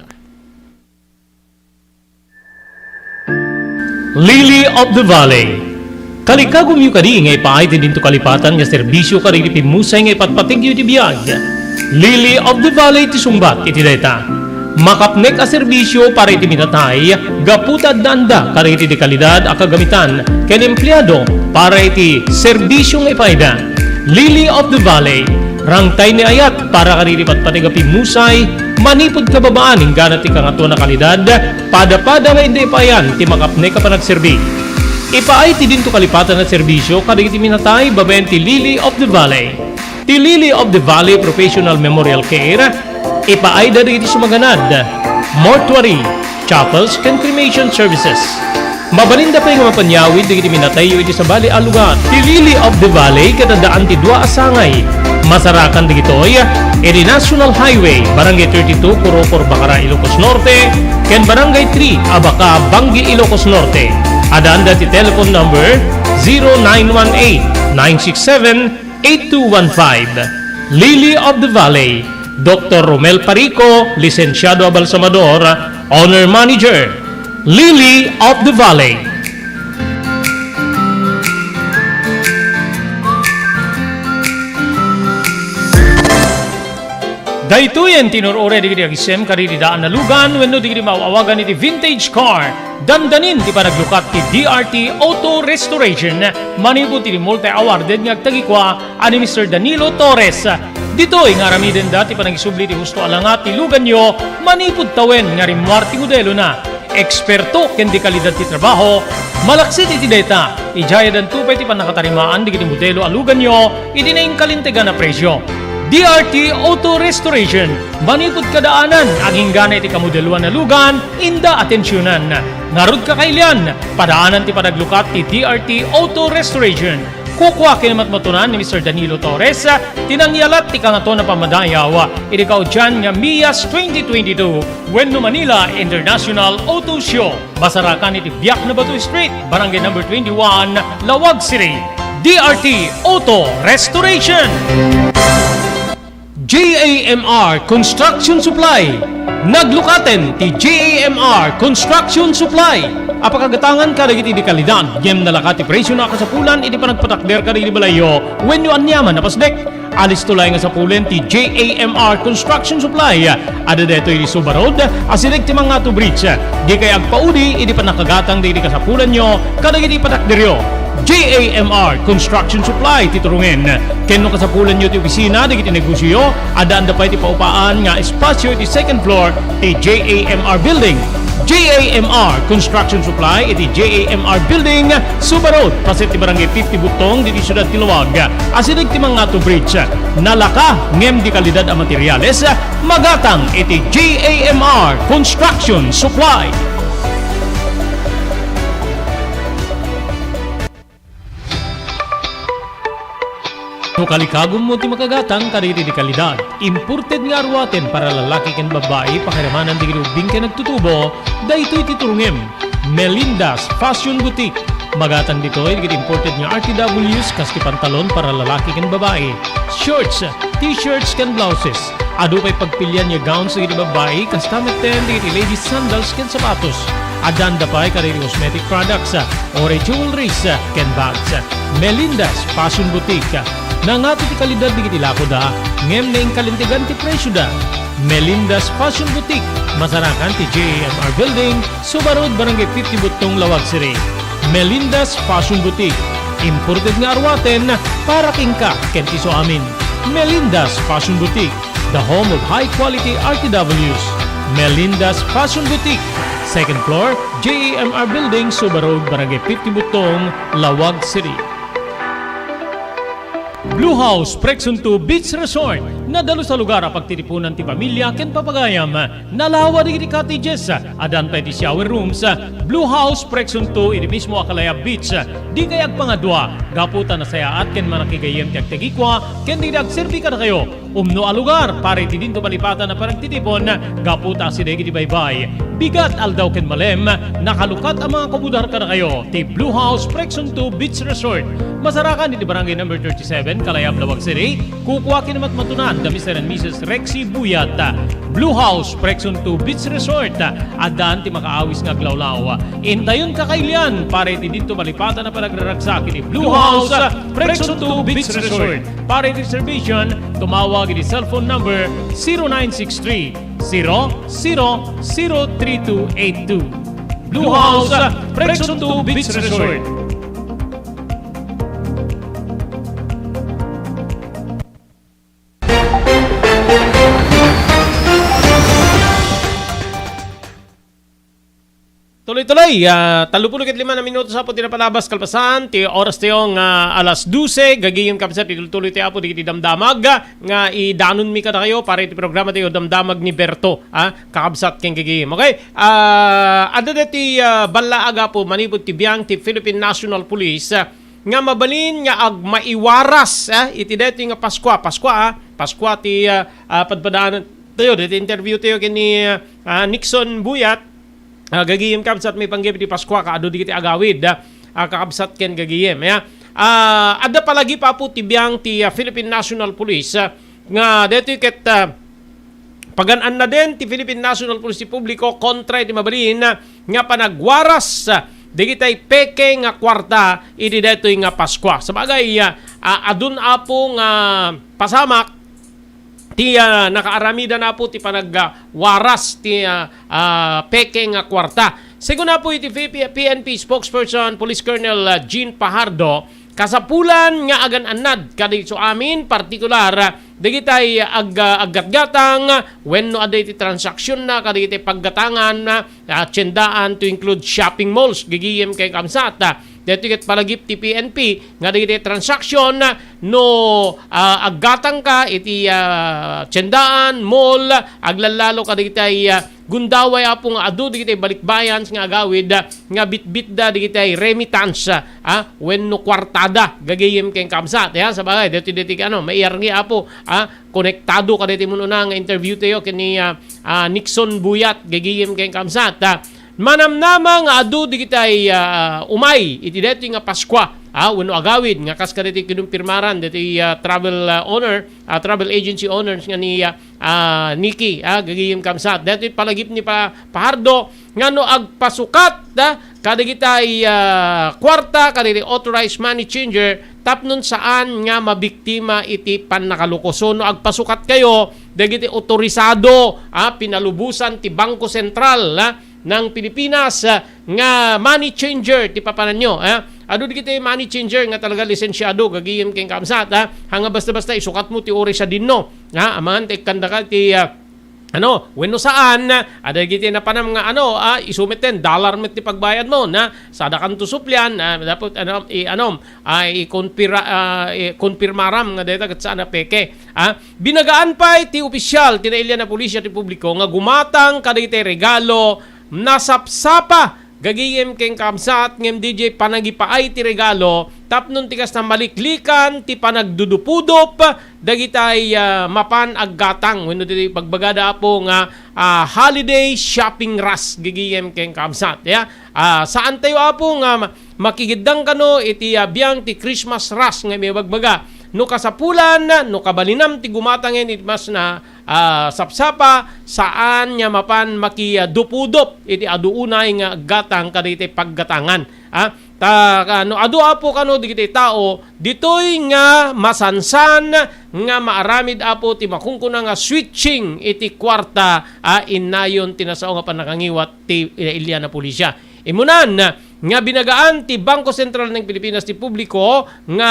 Lily of the Valley. Kalikagumyo kadi nga ipaay ti dinto kalipatan nga serbisyo kadagiti pimmusay nga ipatpategyo iti biag. Lily of the Valley ti sungbat iti dayta. Makapnek a serbisyo para iti minatay gapu ta addaanda kadagiti dekalidad a kagamitan ken empleado para iti serbisyo nga ipaayda. Lily of the Valley, rangtay ni ayat para kadagiti patpateg a pimmusay, manipud kababaan inggana ti kangatoan a kalidad, pada-pada nga inda ipaayan ti makapnek a panagserbi. Ipaay ti dinto kalipatan a serbisyo kadagiti minatay babaen ti Lily of the Valley. Ti Lily of the Valley Professional Memorial Care, ipaayda dagiti sumaganad, mortuary, chapels, ken cremation services. Mabalinda pay nga mapanyawid dagiti minatayyo iti sabali a lugar. Ti Lily of the Valley ket addaan ti dua a sangay. Masarakan dagitoy iti National Highway, Barangay thirty-two, Kurokor, Bacara, Ilocos Norte, ken Barangay three, Abaca, Bangui, Ilocos Norte. Addaanda ti telephone number zero nine one eight, nine six seven, eight two one five. Lily of the Valley, Doctor Romel Parico, lisensiado a balsamador, owner manager. Lily of the Valley. Daytoyen ti inur-uray dagiti agisem kadagiti daan a lugan wenno dagiti maaw-awagan iti vintage car. Dandanin ti panaglukat ti D R T Auto Restoration manipud iti multi-awarded nga agtagikua a ni Mister Danilo Torres. Ditoy nga aramidenda ti panangisubli ti husto a langa ti luganyo manipud tawen nga rimmuar ti modelona. Eksperto ken de kalidad ti trabaho, malaksid iti dayta, idiay addanto pay ti pannakatarimaan dagiti modelo a luganyo iti naingkalintegan a presio. D R T Auto Restoration, manipud kadaanan, aginggana iti kamodeloan a lugan, inda atensionan. Ngarud, kakailian, padaanan ti panaglukat ti D R T Auto Restoration. Kukua ken matmatunan ni Mister Danilo Torres ti nangyalat ti kangatoan a pammadayaw iti kaudian nga Mias twenty twenty-two wenno Manila International Auto Show. Masarakan iti Biak na Bato Street, Barangay Number twenty-one, Laoag City. D R T Auto Restoration. J A M R Construction Supply. Naglukaten ti J A M R Construction Supply a pakagatangan kadagiti de kalidad ngem nalaka ti presiona a kasapulan iti panagpatakder kadagiti balayyo wenno aniaman a pasdek. Alisto laeng a sapulen ti J A M R Construction Supply. Adda daytoy iti Suba Road, asideg ti Mangato Bridge. Dikay agpaudi iti pannakagatang dagiti kasapulanyo kadagiti patakderyo. J A M R Construction Supply ti turongen. Ken no kasapulanyo ti opisina dagiti negosioyo, addaanda pay ti paupaan nga espasio iti second floor ti J A M R Building. J A M R Construction Supply iti J A M R Building, Suba Road, paset ti Barangay fifty Buttong, ditoy siudad ti Laoag, asideg ti Mangato Bridge. Nalaka ngem de kalidad a materiales, magatang iti J A M R Construction Supply. No kalikagummo ti makagatang kadagiti de kalidad, imported nga aruaten para lalaki ken babbai, pakiramanan dagiti ubbing ken agtutubo, daytoy ti turongem. Melinda's Fashion Boutique. Magatang ditoy dagiti imported nga R T Ws kas ti pantalon para lalaki ken babbai, shorts, t-shirts ken blouses. Adu pay pagpilian nga gowns dagiti babbai, kasta metten dagiti ladies sandals ken sapatos. Addaanda pay kadagiti cosmetic products, uray jewelries, ken bags. Melinda's Fashion Boutique. Nangato ti kalidad dagiti lakoda, ngem naingkalintegan ti presioda. Melinda's Fashion Boutique, masarakan ti J A M R Building, Suba Road, Barangay fifty Buttong, Laoag City. Melinda's Fashion Boutique, imported nga aruaten para kenka ken ti isuamin. Melinda's Fashion Boutique, the home of high quality R T Ws. Melinda's Fashion Boutique, second floor, J A M R Building, Suba Road, Barangay fifty Buttong, Laoag City. Blue House Prexon two Beach Resort. Nadalus a lugar a pagtitipunan ti pamilia ken papagayam. Nalawa dagiti cottages. Addan pay ti shower rooms. Blue House Prexon two iti mismo a Kalayab Beach. Dikay agpangadua gapu ta nasayaat ken manakigayyem ti agtagikua ken dagiti agserbi kadakayo. Umno a lugar para iti dinto malipatan a panagtitipon gapu ta asideg iti baybay. Bigat, aldaw ken malem, nakalukat a mangakubudar kadakayo ti Blue House Prexon two Beach Resort. Masarakan iti Barangay Number thirty-seven, Kalayab, Laoag City. Kukua ken matmatunan da Mister and Missus Rexy Buyat. Blue House Prexon two Beach Resort. Addaan ti makaawis nga aglawlaw. Intayon, kakailian para iti dinto malipatan a panagraragsak iti Blue House Prexon two Beach Resort. Para iti reservation, tumawag iti cellphone number zero nine six three, zero zero zero three two eight two. Blue House, Prexon two Beach Resort. Tuloy-tuloy, ah, tallo pulo ket lima na minuto sa apo ti napalabas kalpasan ti oras tayo nga alas dose, gagayem kabsat, itultuloy ti Apo dagiti damdamag nga idanonmi kadakayo para iti programa tayo, Damdamag ni Berto, ah, kakabsat ken gagayem. Okay? Ah, adda deti, ah, balla a gapu manipud ti biang ti Philippine National Police, ah, nga mabalin nga agmaiwaras, ah, iti daytoy nga Paskua. Paskua, ah, Paskua ti, ah, ah, padpadaanan tayo, daytoy interview tayo ken ni, ah, ah, Nixon Buyat. Ah, gagayem, kabsat, maipanggep iti Paskua, kaadu dagiti agawid, ah, ah, kakabsat ken gagayem, ya. Ah, adda palagip, Apo, ti biang ti, ah, Philippine National Police, ah, nga daytoy ket, ah, pagan-annaden ti Philippine National Police ti publiko kontra iti mabalin, ah, nga panagwaras, ah, dagitay peke nga kuarta iti daytoy nga Paskua. Sabagay, ah, ah, adun, Apo, nga pasamak ti, ah, nakaaramidan, Apo, ti panagwaras ti, ah, ah, peke nga kuarta. Segun, Apo, iti P P, P N P spokesperson, Police Colonel, ah, Jean Pajardo, kasapulan nga agan-annad kadagiti amin, partikular, ah, dagitay ag-, ah, aggatgatang wenno adda iti transaksionna kadagiti paggatangan, ah, ah, tiendaan, to include shopping malls, gagayem ken kabsat, ah. Daytoy ket palagip ti P N P nga dagiti transaction, ah, no, ah, aggatangka iti, ah, tiendaan, mall, aglallalo kadagitay, ah, gundaway, Apo, nga adu dagitay balikbayans nga agawid, ah, nga bitbitda dagitay remittance, ah, wenno kuartada, gagayem ken kabsat, ya, sabagay, daytoy, daytoy, ano, maiyargi, Apo, ah, konektado kadagiti mun-una nga interview tayo ken ni, ah, ah, Nixon Buyat, gagayem ken kabsat, ah, manamnama nga adu dagitay, ah, umay iti daytoy nga Paskua, ah, wenno agawid nga kas kadagiti kinumpirmaran daytoy, ah, travel, ah, owner, ah, travel agency owners nga ni, ah, ah, Nikki, ah, gagayem kabsat. Daytoy palagip ni Pa-, Pajardo nga no agpasukat, ah, kadagitay, ah, kuarta kadagiti authorized money changer tapnon saan nga mabiktima iti pannakaluko. So, no agpasukat kayo dagiti otorisado, ah, pinalubosan ti Bangko Sentral, ah, ng Pilipinas, ah, nga money changer ti papananyo, ah. Adu dagiti money changer nga talaga lisensiado, gagayem ken kabsat, ah. Haan nga basta-basta isukatmo ti uray sadinno, ah, amangan ta ikkandaka ti, ah, ano, wenno saan, ah, dagiti napanam nga, ano, ah, isu metten, dollar met ti pagbayadmo, na, sadakanto suplian, ah, dapat, ano, i-, ano, ah, ikonpira-, ah, ikonpirmaram nga dayta ket saan a peke, ah. Binagaan pay ti opisyal ti nailian a pulisya ti publiko nga gumatang kadagiti regalo, nasapsapa, gagayem ken kabsat, ngem D J panagipaay ti regalo, tapnon ti kasta maliklikan ti panagdudupudop dagitay, ah, mapan aggatang wenno ti pagbagada, Apo, nga, ah, holiday shopping rush, gagayem ken kabsat, ya. Ah, saan tayo, Apo, nga ma-, makigiddang kano iti, ah, biang ti Christmas rush nga imibagbaga. No kasapulan, no kabalinam ti gumatangen iti mas na, ah, sapsapa, saan nga mapan makidupudop iti adu unay nga aggatang kadagiti paggatangan. Ah, ta, ka-, no adu, Apo, kano dagiti tao, ditoy nga masansan nga maaramid, Apo, ti makunkuna nga switching iti kuarta, ah, innayon ti nasao nga pannakaangiwat ti nailian a pulisya. Imunan nga binagaan ti Bangko Sentral ng Pilipinas ti publiko nga,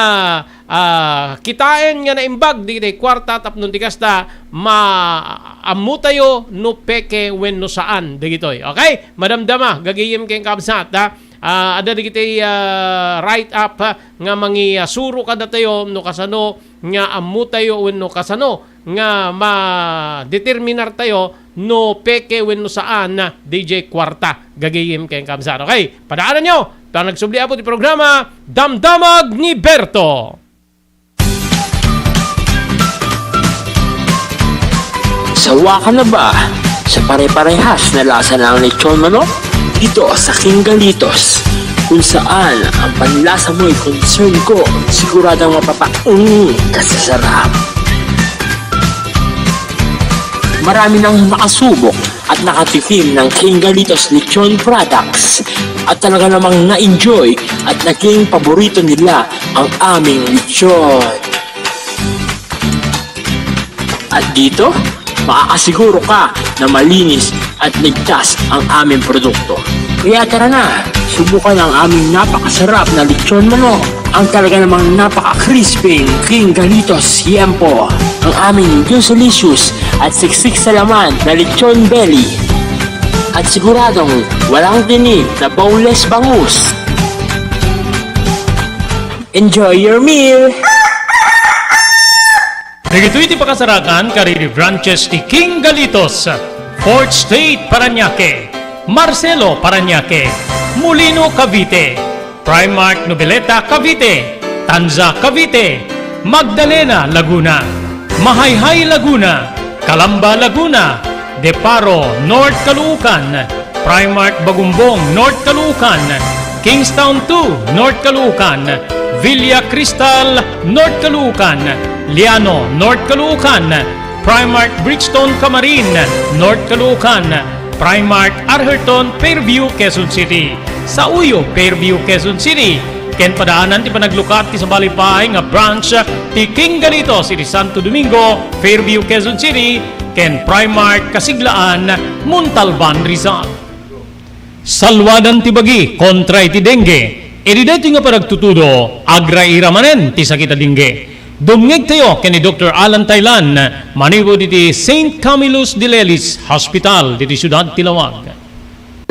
ah, kitaen nga naimbag dagiti kuarta tapno ti kasta maammotayo no peke wenno saan dagitoy. Okay? Madamdama, gagayem ken kabsat, ha? Ah, adda dagiti, ah, write-up, ha, nga mangisuro kadatayo no kasano nga ammotayo wenno kasano nga madeterminartayo no peke wenno saan, D J Kuarta, gagayem ken kabsat. Okay, padaananyo ta nagsubli, Apo, ti programa Damdamag ni Berto. Sawa ka na ba sa pare-parehas na lasa ng lechon manok? Dito sa King Galitos, kung saan ang panlasa mo'y concern ko, siguradong mapapaung ka sa sarap. Marami nang nakasubok at nakatikim ng King Galitos Lechon Products at talaga namang na-enjoy at naging paborito nila ang aming lechon. At dito, makakasiguro ka na malinis at ligtas ang aming produkto. Kaya tara na, subukan ang aming napakasarap na lechon manok, ang talaga namang napaka-crispy King Galitos Siempo, ang aming juicy-licious at siksik sa laman na lechon belly. At siguradong walang tinik na boneless bangus. Enjoy your meal! Dagitoy ti pakasarakan kadagiti branches ti King Galitos, Fourth Street, Parañaque, Marcelo, Parañaque, Molino, Cavite, Primark Noveleta, Cavite, Tanza, Cavite, Magdalena, Laguna, Mahayhay, Laguna, Calamba, Laguna, De Paro, North Caloocan, Primark Bagumbong, North Caloocan, Kingstown two, North Caloocan, Villa Cristal, North Caloocan, Liano, North Caloocan, Primark Bridgestone, Camarin, North Caloocan, Primark Arherton, Fairview, Quezon City. Sa Uyo, Fairview, Quezon City. Ken padaanan ti panaglukat ti sabali pay nga branch ti King Galitos iti Santo Domingo, Fairview, Quezon City, ken Primark Kasiglaan, Montalban, Rizal. Salwadan ti bagi kontra iti dengue. Iti daytoy nga panagtutudo, agraira manen ti sakit a dengue. Dumngegtayo ken ni Doktor Alan Taylan, manipud iti Saint Camillus de Lelis Hospital, diti siudad ti Laoag.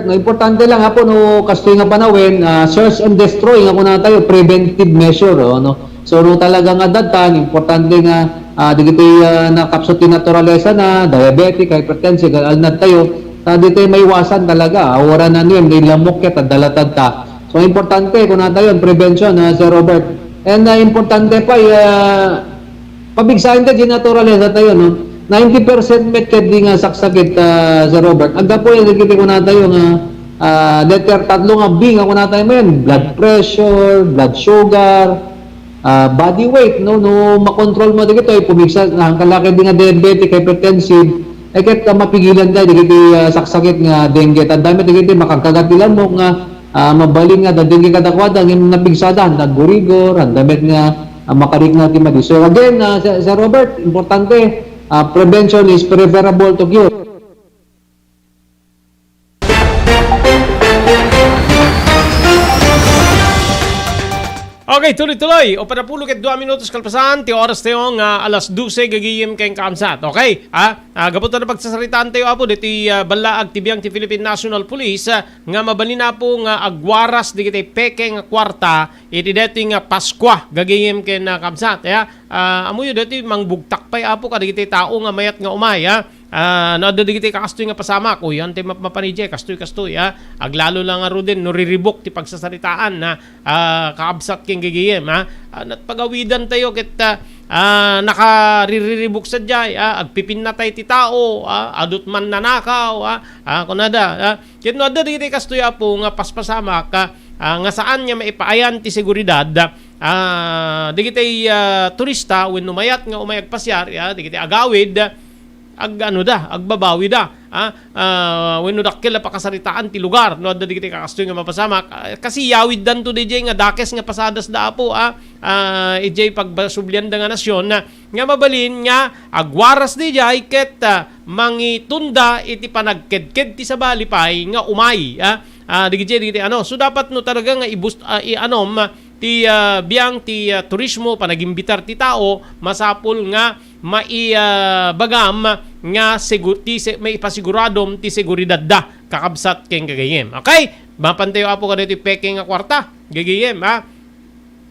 No, importante lang, Apo, no, kastoy nga panawen, ah, search and destroy nga kunatayo, preventive measure, oh, no? So, no, talaga nga datan, importante nga, ah, dagiti, ah, nakapsut ti naturalesa na, diabetic, hypertensive, alnad tayo, ta ditoy maiwasan talaga, ah, wala na nuem, ni lamok ket, ah, dalatad ta. So, importante, kunatayo, prevention, ah, Sir Robert. And, ah, importante pa, ah, pabigsaen ta di naturalesa tayo, no? Ninety percent met ket di nga saksakit, ah, Sir Robert. Aggapu yan, dagiti kunatayo nga, ah, letter tatlo nga B nga kunatayo manen, blood pressure, blood sugar, ah, body weight, no? No makontrol mo dagitoy, pumigsa, na ang kalaki di nga diabetic, hypertensive, ay ket, ah, mapigilan tayo dagiti, ah, saksakit nga dengue. Tanda met dagiti makagkagat ti lamok nga, ah, mabalin nga da dengue kadakuada, ngem napigsada, nagurigor, handa met nga, ah, makarikna ti madi. So again, ah, Sir, Sir Robert, importante, ah, prevention is preferable to cure. Okay, tuloy-tuloy. Uppat a pulo ket dua minutos kalpasan ti oras tayo nga alas dose gagayem ken kaamsat. Okay? Ah, ah, gapu ta napagsasaritaan tayo, Apo, diti, ah, ballaag ti biang ti Philippine National Police, ah, nga mabalin, Apo, nga agwaras dagiti peke nga kuarta iti daytoy nga Paskua gagayem ken, ah, kaamsat. Ya, ah, amoyo daytoy mangbugtak pay, Apo, kadagiti tao nga mayat nga umay, ah. Ah, no adda dagiti kastoy nga pasamak, o, yan ti map-, mapan idiay, kastoy, kastoy, ah. Aglalo la ngaruden no riribuk ti pagsasaritaan, ah, ah, kaabsat ken gagayem, ah. Ah, nagpagawidan tayo ket, ah, ah, nakaririribuk sadiay, ah, agpipinnatay ti tao, ah, adut man nanakaw, ah, ah, kunada, ah. Ket no adda dagiti kastoy, Apo, nga paspasamak, ah, ah, nga saan nga maipaayan ti seguridad, ah, dagiti, ah, turista wenno mayat nga umay agpasiar, ah, dagiti agawid, ag-, ano da, agbabawi da, ah, ah, wenno dakkel a pakasaritaan ti lugar, no adda dagiti kakastoy nga mapasamak, ah, kasi yawiddanto didiay nga dakes nga pasadas da, Apo, ah, ah, idiay pagbasublian da nga nasyon, ah, nga mabalin nga agwaras didiay ket, ah, mangitunda iti panagkedked ti sabali pay nga umay, ah, ah, dagiti, dagiti, ano. So, dapat no talaga nga ibus-, ah, i-, anom, ti, ah, biang ti, ah, turismo, panagimbitar ti tao, masapul nga mai-, ah, bagam nga segu-, ti se-, maipasiguradom ti seguridadda, kakabsat ken gagayem. Okay? Mapantayo, Apo, kadaytoy peke nga kuarta, gagayem, ha?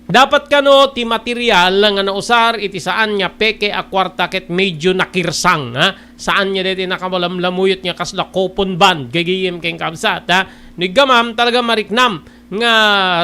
Dapat kano ti material nga nausar iti saan nga peke a kuarta ket medyo nakirsang, ha? Saan nga daytoy nakamalamlamuyot nga kasla coupon bond, gagayem ken kabsat, ha? No iggamam, talaga mariknam nga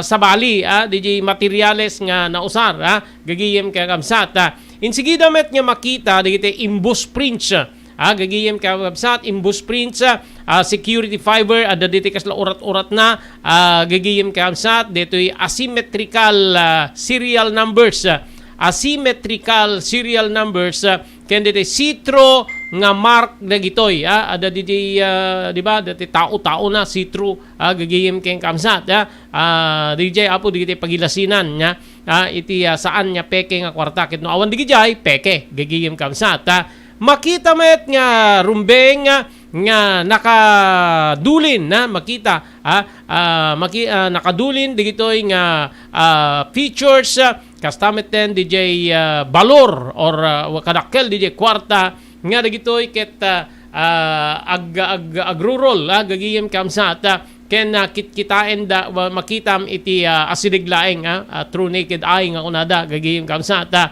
sabali, ah, didiay materials nga nausar, ah, gagayem ken kabsat, ah. Insigida met nga makita dagiti emboss prints, ah, gagayem ken kabsat, emboss prints, ah, ah, security fiber, adda ditoy kasla urat-uratna, ah, gagayem ken kabsat, ditoy asymmetrical, ah, serial numbers, ah, asymmetrical serial numbers, ah, ken ditoy see-through nga mark dagitoy, ah, adda ditoy, ah, di ba, ditoy tao-tao na, see-through, ah, gagayem ken kabsat, ah, ah, didiay, Apo, dagiti pagilasinan, nga, ah, iti, ah, saan nga peke nga kuarta. Ket no awan dagidiay, peke, gagayem kabsat, ah. Makita met nga rumbeng, ah, nga nakadulin, ah, makita, ah, ah, maki-, ah, nakadulin dagitoy nga, ah, features, ah, kasta met ten didiay, ah, balor or, ah, kadakkel didiay kuarta nga dagitoy ket, ah, ah, ag-, ag-, agrurol, ah, gagayem kabsat, ah, ken, ah, kitkitaen da, wa-, makitam iti, ah, asideg laeng, ah, ah, through naked eye nga kunada, gagayem kabsat, ah.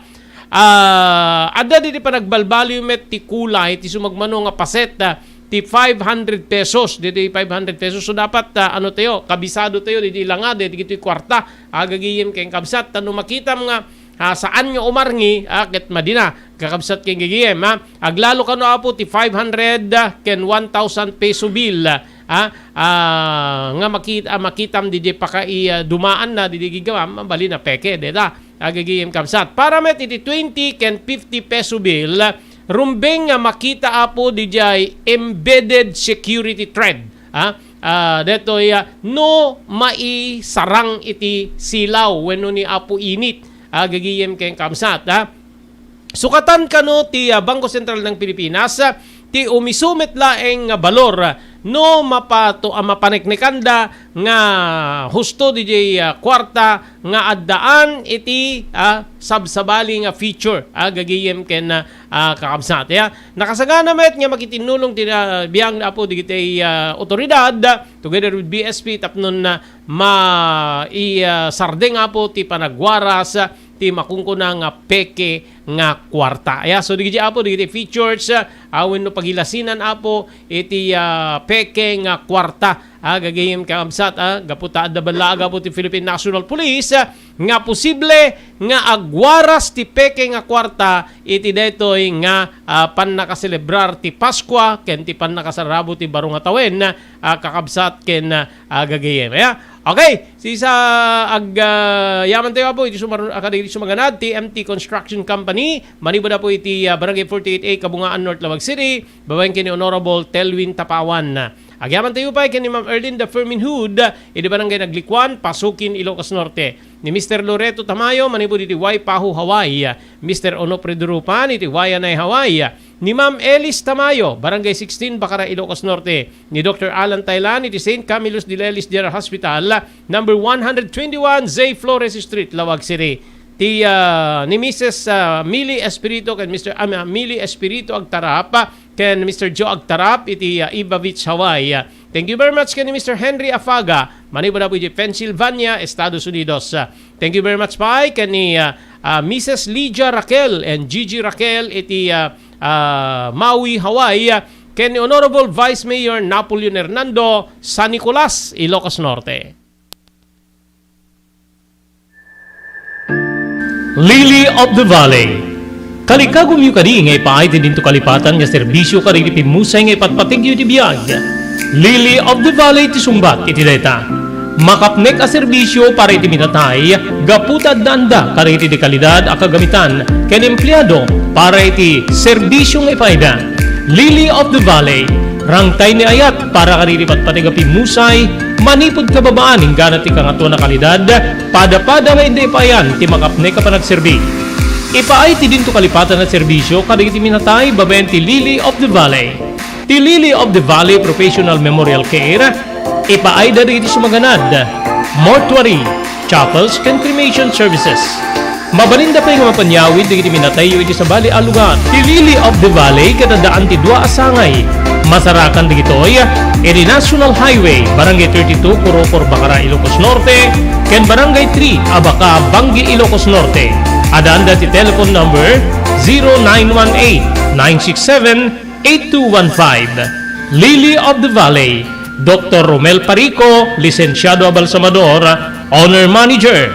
Ah, adda didi panagbalbaliw met ti kulay ti sumagmamano nga paset, ah, ti five hundred pesos. Ditoy five hundred pesos. So, dapat, ah, ano tayo, kabisado tayo, ditoy langad, ditoy kuarta. Agagayem ken kabsat, ta no makitam nga, ah, saan nga umarngi, ah, ket madina, kakabsat ken gagayem, ah. Aglalo kano, Apo, ti five hundred, ah, ken one thousand peso bill, ah, ah, nga makit-, ah, makitam didi pakai, ah, dumaan na didi gigawam, mabalin a peke, deta. Agagayem kabsat. Para met iti twenty ken fifty peso bill, rumbeng nga makita, Apo, didiay embedded security thread. Ha? Ah, detoy, ah, no maisarang iti silaw wenno ni Apo Init. Agagayem ken kabsat, ha? Sukatan kano ti, ah, Bangko Sentral ng Pilipinas, ah, ti umisu met laeng nga balor, ah, no mapato-, ah, mapaneknekanda nga husto didiay, ah, kuarta nga addaan iti, ah, sabsabali nga feature, ah, gagayem ken, ah, ah, kakabsat. Ya, nakasagana met nga makitinnulong ti, ah, biag, Apo, dagiti, ah, otoridad, ah, together with B S P tapno na ma-, i-, ah, sardeng, Apo, ti panagwaras, ah, ti makunkuna nga peke nga kuarta. Ya, so dagiti, Apo, dagiti features, ah, wenno pagilasinan, Apo, iti, ah, peke nga kuarta. Ah, gagayem kakabsat, ah, gapu ta adda ballaag, Apo, ti Philippine National Police, ah, nga posible nga agwaras ti peke nga kuarta iti daytoy nga, ah, pannakaselebrar ti Paskua ken ti pannakasarabo ti baro nga tawen, ah, kakabsat ken, ah, gagayem. Ya. Okay, sisa ag-, ah, yaman tayo, Apo, iti sumar-, ah, kadagiti sumaganad, T M T Construction Company, manipud, Apo, iti, ah, Barangay forty-eight A, Kabungaan, North Laoag City, babaen ken ni Honorable Telwin Tapawan. Agyaman tayo pay ken ni Ma'am Erlinda Fermin Hood, iti Barangay Naglikuan, Pasukin, Ilocos Norte. Ni Mister Loreto Tamayo, manipud iti Waipahu, Hawaii. Mister Onofre Durupan, iti Waianae, Hawaii. Ni Ma'am Elis Tamayo, Barangay sixteen, Bacara, Ilocos Norte. Ni Doctor Alan Tailan, iti Saint Camillus de Lelis General Hospital, number one hundred twenty-one, Zay Flores Street, Laoag City. Ti, ah, ni Missus, ah, Mili Espiritu ken Mister, ah, Mili Espiritu Agtarap, ken Mister Joe Agtarap iti, ah, Iba Beach, Hawaii. Thank you very much ken ni Mister Henry Afaga, manipud, Apo, iti Pennsylvania, Estados Unidos. Ah, thank you very much pay ken ni, ah, ah, Missus Lydia Raquel and Gigi Raquel iti, ah, ah, Maui, Hawaii. Ah, ken ni Honorable Vice Mayor Napoleon Hernando, San Nicolas, Ilocos Norte. Lily of the Valley. Kalikagumyo kadi nga ipaay ti dinto kalipatan nga serbisyo kadagiti pimmusay nga ipatpategyo iti biag? Lily of the Valley ti sungbat iti dayta. Makapnek a serbisyo para iti minatay gapu ta addaanda kadagiti de kalidad a kagamitan ken empleado para iti serbisyo nga ipaayda. Lily of the Valley, rangtay ni ayat para kadagiti patpateg a pimmusay, manipud kababaan inggana ti Kangatoan a Kalidad, pada-pada nga inda ipaayan ti makapnek a panagserbi. Ipaay ti dinto kalipatan a serbisyo kadagiti minatay babaen ti Lily of the Valley. Ti Lily of the Valley Professional Memorial Care, ipaayda dagiti sumaganad, mortuary, chapels, ken cremation services. Mabalinda pay nga mapanyawid dagiti minatayyo iti sabali a lugar. Ti Lily of the Valley ket addaan ti dua a sangay. Masarakan dagitoy iti National Highway, Barangay thirty-two, Corocor, Bacara, Ilocos Norte, ken Barangay three, Abaca, Bangui, Ilocos Norte. Addaanda ti telephone number zero nine one eight, nine six seven, eight two one five. Lily of the Valley, Doctor Romel Parico, lisensiado a balsamador, owner manager.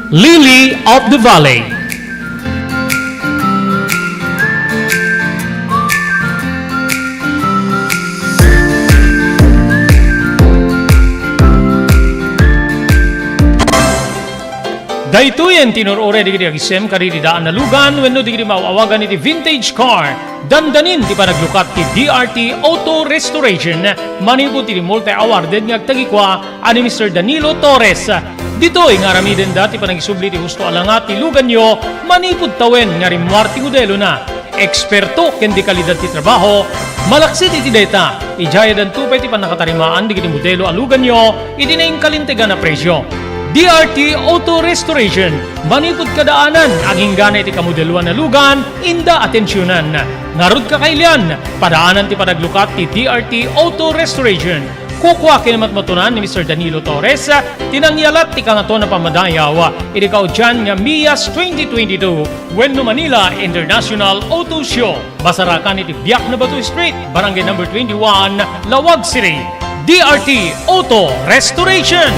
Lily of the Valley. Daytoyen ti inur-uray dagiti agisem kadagiti daan a lugan wenno dagiti maaw-awagan iti vintage car. Dandanin ti panaglukat ti D R T Auto Restoration manipud iti multi-awarded nga agtagikua a ni Mister Danilo Torres. Ditoy nga aramidenda ti panagisubli ti husto a langa ti luganyo manipud tawen nga rimmuar ti modelona. Eksperto ken de kalidad ti trabaho. Malaksid iti dayta, idiay addanto pay ti pannakatarimaan dagiti modelo a luganyo iti nainkalintegan a presio. D R T Auto Restoration, manipud kadaanan, aginggana iti kamodeloan a lugan, inda atensionan. Ngarud, kakailian, padaanan ti panaglukat ti D R T Auto Restoration. Kukua ken matmatunan ni Mister Danilo Torres, ti nangyalat ti Kangatoan a Pammadayaw iti kaudian nga MIAS twenty twenty-two wenno Manila International Auto Show. Masarakan iti Biak na Bato Street, Barangay Number twenty-one, Laoag City. D R T Auto Restoration.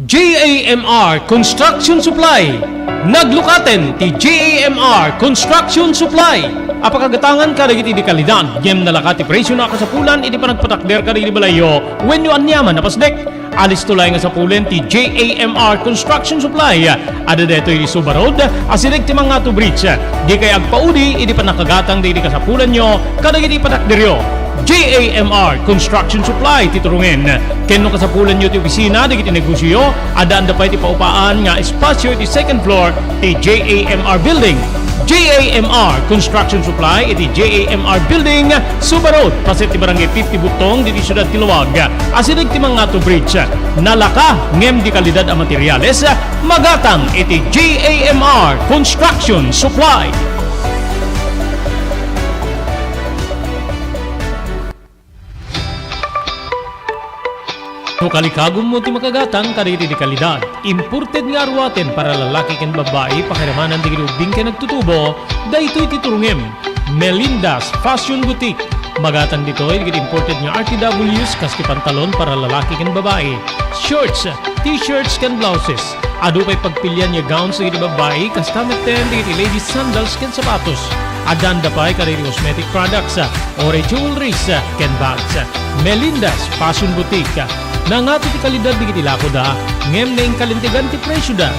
J A M R Construction Supply. Naglukaten ti J A M R Construction Supply a pakagatangan kadagiti di kalidad, ngem nalaka ti presio na kasapulan iti panagpatakder kadagiti balayyo wenno aniaman a pasdek. Alisto laeng nga sapulen ti J A M R Construction Supply. Adda daytoy iti Suba Road, asideg ti Mangato Bridge. Dikay agpaudi iti pannakagatang dagiti kasapulanyo kadagiti panagderyo. J A M R Construction Supply ti turongen. Ken no kasapulanyo ti opisina dagiti negosioyo, addaanda pay ti paupaan nga espasio iti second floor ti J A M R Building. J A M R Construction Supply iti J A M R Building, Suba Road, paset ti Barangay fifty Butong, ditoy siudad ti Laoag. Asideg ti Mangato Bridge. Nalaka ngem di kalidad a materiales, magatang iti J A M R Construction Supply. No kalikagummo ti makagatang kadagiti di kalidad, imported nga aruaten para lalaki ken babbai, pakiramanan dagiti ubbing ken nagtutubo, daytoy ti turongem. Melinda's Fashion Boutique. Magatang ditoy dagiti imported nga R T Ws kas ti pantalon para lalaki ken babbai, shorts, t-shirts ken blouses. Adu pay pagpilian nga gowns dagiti babbai, kasta metten dagiti ladies sandals ken sapatos. Addaanda pay kadagiti cosmetic products, uray jewelries, ken bags. Melinda's Fashion Boutique. Nangato ti kalidad dagiti lakoda, ngem naingkalintegan ti presioda.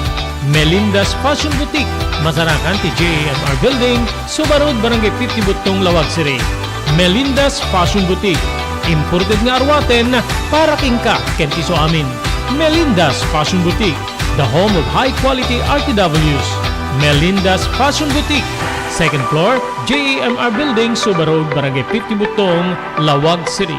Melinda's Fashion Boutique. Masarakan ti J A M R Building, Suba Road, Barangay fifty Butong, Laoag City. Melinda's Fashion Boutique. Imported nga aruaten para kenka ken ti isuamin. Melinda's Fashion Boutique, the home of high quality R T Ws. Melinda's Fashion Boutique, second floor, J A M R Building, Suba Road, Barangay fifty Butong, Laoag City.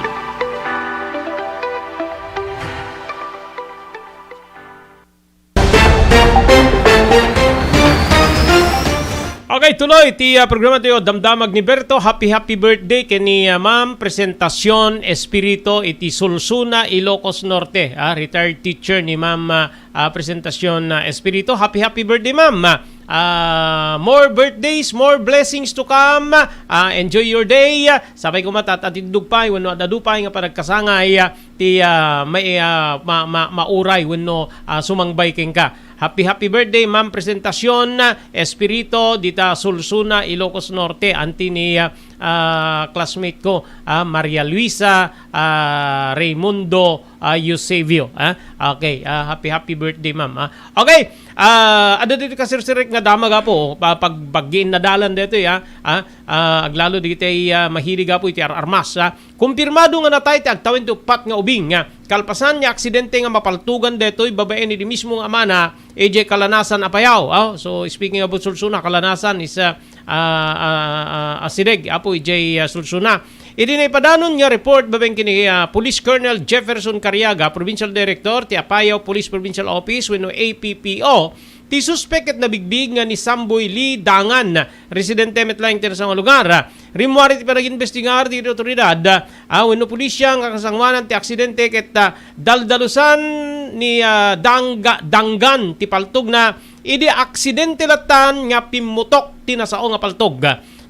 Okay, tuloy ti, ah, programa tayo, Damdamag ni Berto. Happy, happy birthday ken ni, ah, Ma'am Presentacion Espirito iti Sulsuna, Ilocos Norte. Ah, retired teacher ni Ma'am, ah, ah, Presentacion, ah, Espirito. Happy, happy birthday, Ma'am. Ah, ah, more birthdays, more blessings to come. Ah, enjoy your day. Sapay koma ta, ta tiddog pay wenno ad-adu pay nga panagkasangay, ah, ti, ah, may, ah, ma-, ma-, mauray wenno, ah, sumangbay kenka. Happy, happy birthday, Ma'am Presentacion, ah, Espirito, dita Sulsuna, Ilocos Norte, anti ni, ah, ah, classmate ko, ah, Maria Luisa, ah, Raymundo, ah, Eusebio, ah. Okay, ah, happy, happy birthday, Ma'am, ah. Okay, ah, adda ditoy kasirsirek nga damag, Apo, pa-, pag-, paggiin na dalan ditoy, ah, ah, ah, aglalo ditoy, ah, mahilig, Apo, iti ar-armas, ah. Kumpirmado nga natay ti agtawen ti uppat nga ubing, ah, kalpasan nga aksidente nga mapaltogan daytoy babaen idi mismo nga amana, idiay Kalanasan, Apayao. Ah, so, speaking about Sulsuna, Kalanasan is, ah, ah, ah, ah, asideg, Apo, idiay, ah, Sulsuna. Idi naipadanon nga report babaen ken ni, ah, Police Colonel Jefferson Cariaga, Provincial Director ti Apayao Police Provincial Office wenno A P P O, ti suspek ket nabigbig nga ni Samboy Lee Dangan, residente met laeng ti nasao nga lugar. Rimmuar iti panagimbestigar ti otoridad, ah, wenno pulisya nga kasangoanan ti aksidente ket, ah, daldalusan ni, ah, Dangga-, Dangan ti paltogna idi aksidente lattan nga pimmutok ti nasao nga paltog.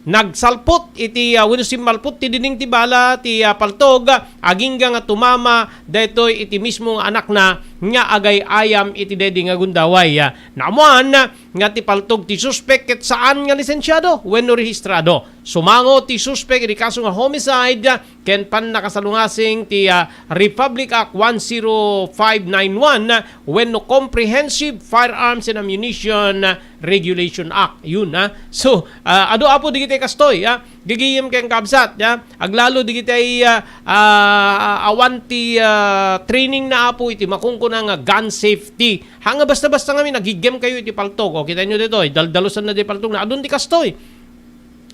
Nagsalpot iti, ah, wenno simmalpot ti dinding ti bala ti, ah, paltog, agingga nga tumama daytoy iti mismo nga anakna nga agay-ayam iti daydi nga gundaway. Ah, naammoan nga ti paltog ti suspek ket saan nga lisensiado wenno rehistrado. Sumango ti suspek iti kaso nga homicide ken pannakasalungasing ti, ah, Republic Act one zero five nine one wenno Comprehensive Firearms and Ammunition Regulation Act. Yun, ah. So, ah, adu, Apo, digiti kastoy, ah. Gigiyem ken kabsat, ah. Aglalo digiti, ah, ah, awan ti, ah, training na, Apo, iti makunkuna nga gun safety. Ha nga basta-basta ngamin, nagigem kayo iti paltog. O, kita nyo dito, eh, daldalusan na di paltog na. Adun ti kastoy.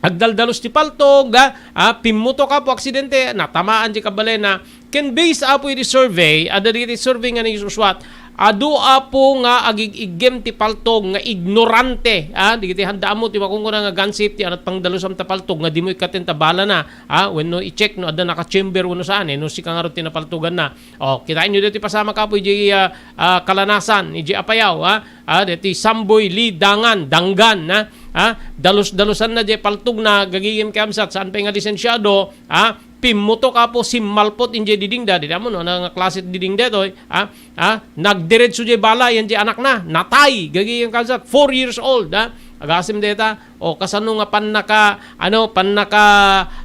Agdaldalus ti paltog, ah, ah, pimmutok, Apo, aksidente, natamaan ti kabalena. Ken based, Apo, iti survey, adda dagiti survey nga nangisusuat, Adu, Apo, nga agig-iggem ti paltog nga ignorante, ah, digiti haanda ammo ti makunkuna nga gun safety, anat pangdalusam ta paltog nga dimo ikkaten ta balana, ah, wenno i-check no adda naka-chamber wenno saan, eh, no sika ngarud ti napaltoganna. Oh, kitaenyo ditoy pasamak, Apo, idiay, ah, ah, Kalanasan, idiay Apayao, ah, ah, ditoy Samboy, Lidangan, Danggan, ah, ah, dalus-dalusanna diay paltogna, gagayem ken kabsat, saan pay nga lisensiado, ah, pimmutok, Apo, simmalpot idiay didingda, dida mo, no, nga klase ti diding detoy, ah, ah, nagdiretso diay bala, yan diay anakna, natay, gagayem ken kabsat, four years old, ah, agasem deta, o kasano nga pannaka, ano, pannaka,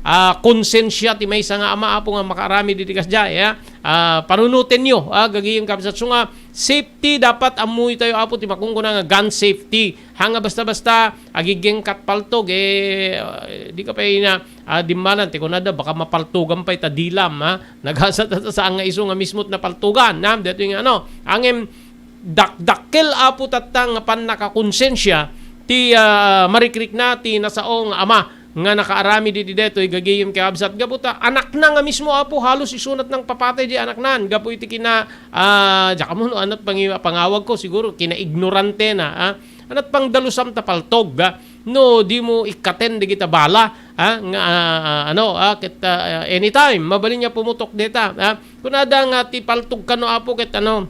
ah, konsensia ti maysa nga ama, Apo, nga makaaramid iti kasdiay, ah, ah, panunotenyo, ah, gagayem ken kabsat, so nga, safety, dapat ammoyo tayo, Apo, ti makunkuna nga gun safety, ha nga basta-basta, agigeng kat paltog, eh, ah, di ka pay na, ah, dimmalan, ti kunada, baka mapaltugan pay ta dilam, ha? Nagasat ta saan nga isu nga mismo ti napaltugan, ha? Detoy nga ano, angem dakdakkel, Apo, tatta nga pannakakonsensia ti, ah, marikrikna ti nasao nga ama nga nakaaramid iti detoy gagayem ken kabsat gapu ta anakna nga mismo, Apo, halos isunat nang papatay di anaknan gapu iti kina, ah, diak ammo no anat pangi-, pangawag ko, siguro kinaignorante na, ah. Anat pangdalusam ta paltog, ah, no di mo ikkaten dagita bala, ah, nga, ah, ano, ah, ket, ah, anytime mabalin nga pumutok deta, ah. Kunada nga ti paltog kano, Apo, ket ano,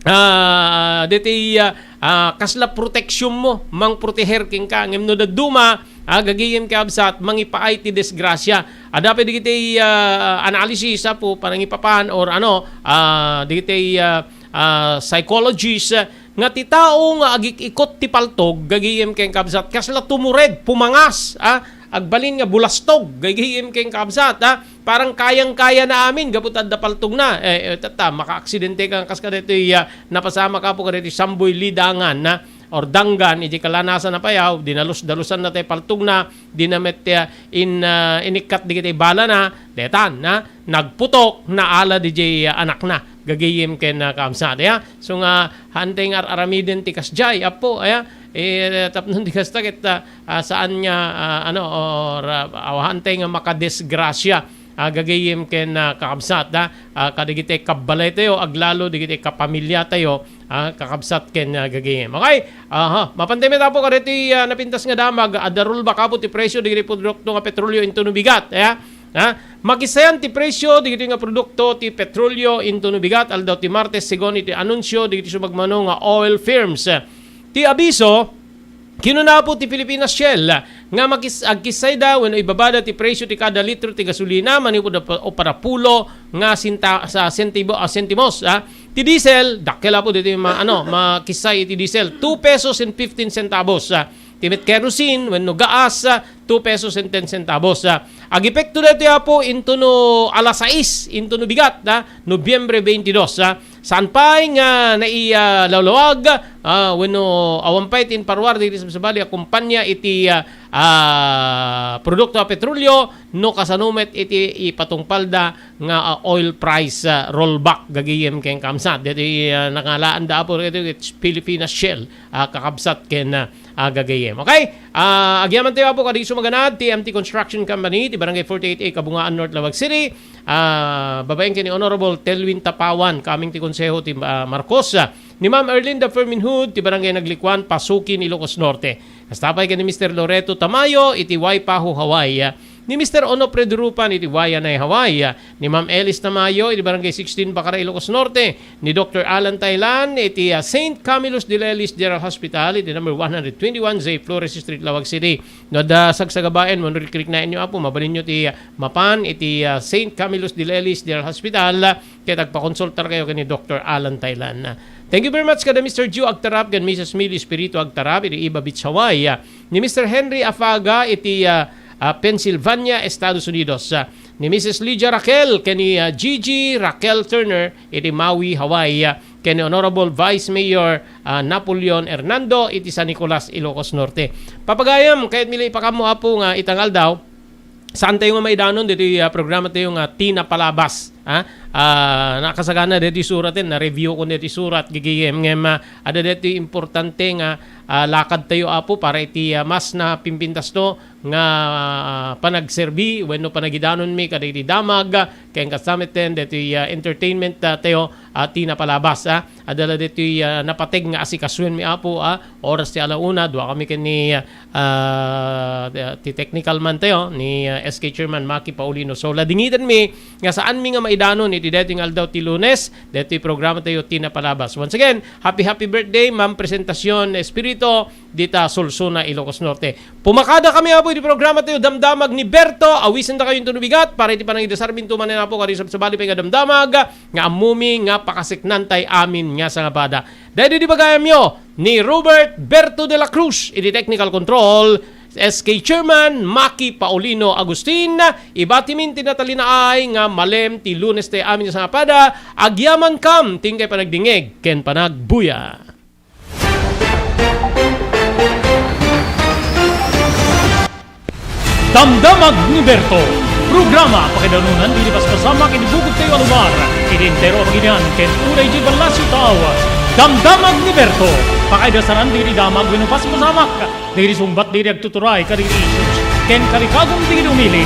ah, deti, ah, ah, kasla proteksyon mo, mangproteher kenka, ngem no dadduma, ah, gagayem ken kabsat, mangipaay ti disgrasya. Adda pay dagiti, ah, analysis, Apo, panangipapan or ano, ah, dagiti, ah, ah, psychologist, ah, nga ti tao nga agik-ikot ti paltog, gagayem ken kabsat, kasla tumured, pumangas, ah, agbalin nga bulastog, gagayem ken kabsat, ah, parang kayang-kaya na amin, gapu ta adda paltogna, eh, eh, tatta, makaaksidente ka, kas kadaytoy, ah, napasamak, Apo, kadaytoy Samboy, Lidangan, ah, or Danggan, iti Kalanasan a Apayao, dinalus-dalusanna tay paltogna, dina met, ah, in, ah, inikkat dagiti balana, detan, ah, nagputok, naala diay, ah, anakna, gagayem ken, ah, kabsat, ya. So nga, haantay nga ar-aramiden ti kasdiay, Apo, aya, eh, tapno di kasta ket, ah, ah, saan nga, ah, ano, or, ah, aw haantay nga makadisgrasya, ah, gagayem ken, ah, kakabsat, ah, ah, kadagiti kabbalaytayo, aglalo dagiti kapamilyatayo, ah, kakabsat ken, ah, gagayem. Okay? Aha, mapantay met, Apo, kadagiti, ah, napintas nga damag, adda rollback, Apo, ti presyo dagiti produkto nga petrolyo intono bigat, aya? Ha? Makisayan ti presyo dagiti nga produkto ti petrolyo intono bigat aldaw ti Martes, segun iti anunsio dagiti sumagmamano nga oil firms. Ti abiso, kinuna, Apo, ti Pilipinas Shell nga makis-, agkissayda wenno ibabada ti presyo ti kada litro ti gasolina manipud a pa-, upadapulo nga sinta-, sa sentibo-, ah, sentimos, ah. Ti diesel, dakkel, Apo, ditoy ma-, ano, makissay iti diesel, two pesos and fifteen centavos, ah. Ti met kerosene wenno gaas, ah, two pesos and ten centavos, ah. Agepekto daytoy, Apo, intono alas sais, intono bigat, ah, Nobyembre twenty-two, ah. Saan pay nga nai-, ah, lawlawag, ah, wenno awan pay ti inparuar dagiti sabsabali a kompania iti, ah, ah, produkto a petrolyo, no kasano met iti ipatungpalda nga, ah, oil price, ah, rollback, gagayem ken kabsat. Daytoy, ah, nangalaanda, Apo, daytoy Pilipinas Shell, ah, kakabsat ken, ah, ah, gagayem. Okay? Ah, agyamantayo, Apo, kadagiti sumaganad, T M T Construction Company, ti Barangay forty-eight A, Kabungaan, North Laoag City. Ah, babaen ken ni Honorable Telwin Tapawan, coming ti Konseho ti, ah, Marcos. Ah, ni Ma'am Erlinda Ferminhud, ti Barangay Naglikuan, Pasukin, Ilocos Norte. Kasta pay ken ni Mister Loreto Tamayo, iti Waipahu, Hawaii. Ah, ni Mister Onofre Durupan, iti Waianae, Hawaii. Ah, ni Ma'am Elis Tamayo, iti Barangay sixteen, Bacara, Ilocos Norte. Ni Doctor Alan Tailan iti, ah, Saint Camillus de Lelis General Hospital iti number one hundred twenty-one Zay Flores Street, Laoag City. No adda sagsagabaen wenno rikriknaenyo, Apo, mabalinyo ti, ah, mapan iti, ah, Saint Camillus de Lelis General Hospital, ah, ket agpakonsultarkayo ken ni Doctor Alan Tailan. Ah, thank you very much kada Mister Gio Agtarap ken Missus Millie Espiritu Agtarap iti Iba Beach, Hawaii. Ah, ni Mister Henry Afaga iti, ah, ah, Pennsylvania, Estados Unidos. Ah, ni Missus Lydia Raquel ken ni, ah, Gigi Raquel Turner iti Maui, Hawaii, ah, ken ni Honorable Vice Mayor, ah, Napoleon Hernando iti San Nicolas, Ilocos Norte. Papagayam, kayatmi la ipakammo, Apo, nga ita nga aldaw, saan tayo nga maidanon ditoy, ah, programa tayo nga Tina Palabas. ha? Ah, nakasagana daytoy surat, eh, na-review ko daytoy surat, gigayem, ngem, ah, adda daytoy importante nga, ah, lakadtayo, Apo, para iti, ah, mas napimpintasto nga, ah, panagserbi wenno panagidanonmi kadagiti damag, ken kastameten daytoy, ah, entertainment, ah, tayo, ah, ti napalabas, ah. Adda la daytoy, ah, napateg nga asikasoenmi, Apo, ah. Oras ti ala una, dua kami ken ni, ah, ti technical man tayo, ni, ah, S K Chairman Maki Paulino. So, ladingitanmi nga saanmi nga maidanon iti daytoy nga aldaw ti Lunes, daytoy programa tayo ti napalabas. Once again, happy, happy birthday, Ma'am Presentacion Espiritu, dita Solsona, Ilocos Norte. Pumakada kami, Apo, iti programa tayo, Damdamag ni Berto. Awisendak kayo into no bigat, para iti panangidasarmi into manen, Apo, kadi sabsabali pay nga damdamag, nga ammomi nga pakaseknantay amin nga sangapada. Daydi di bagayamyo ni Robert Berto de la Cruz, iti technical control, S K Chairman Maki Paulino Agustin, ibatimin ti natalinaay nga malem ti Lunes ti amin nga sangapada, agyaman kam ti inkay panagdingeg ken panagbuya. Damdamag ni Berto. Programa pakaidanunan dagiti paspasamak iti bukod tayo a lugar, iti entero a baginian ken uray idiay ballasiw taaw. Damdamag ni Berto. Pakaidasaran dagiti damag wenno paspasamak, dagiti sungbat dagiti agtuturay kadagiti issues ken kalikagum dagiti umili.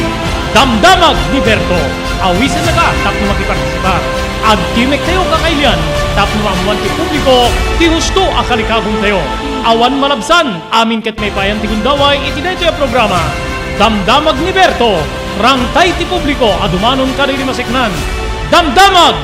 Damdamag ni Berto. Awisennaka tapno makipartisipar. Agtimek tayo kakailian tapno maammoan ti publiko ti husto a kalikagum tayo. Awan malabsan, amin ket maipayan ti gundaway iti daytoy a programa. Damdamag ni Berto, rangtay ti publiko a dumanon kadagiti maseknan. Damdamag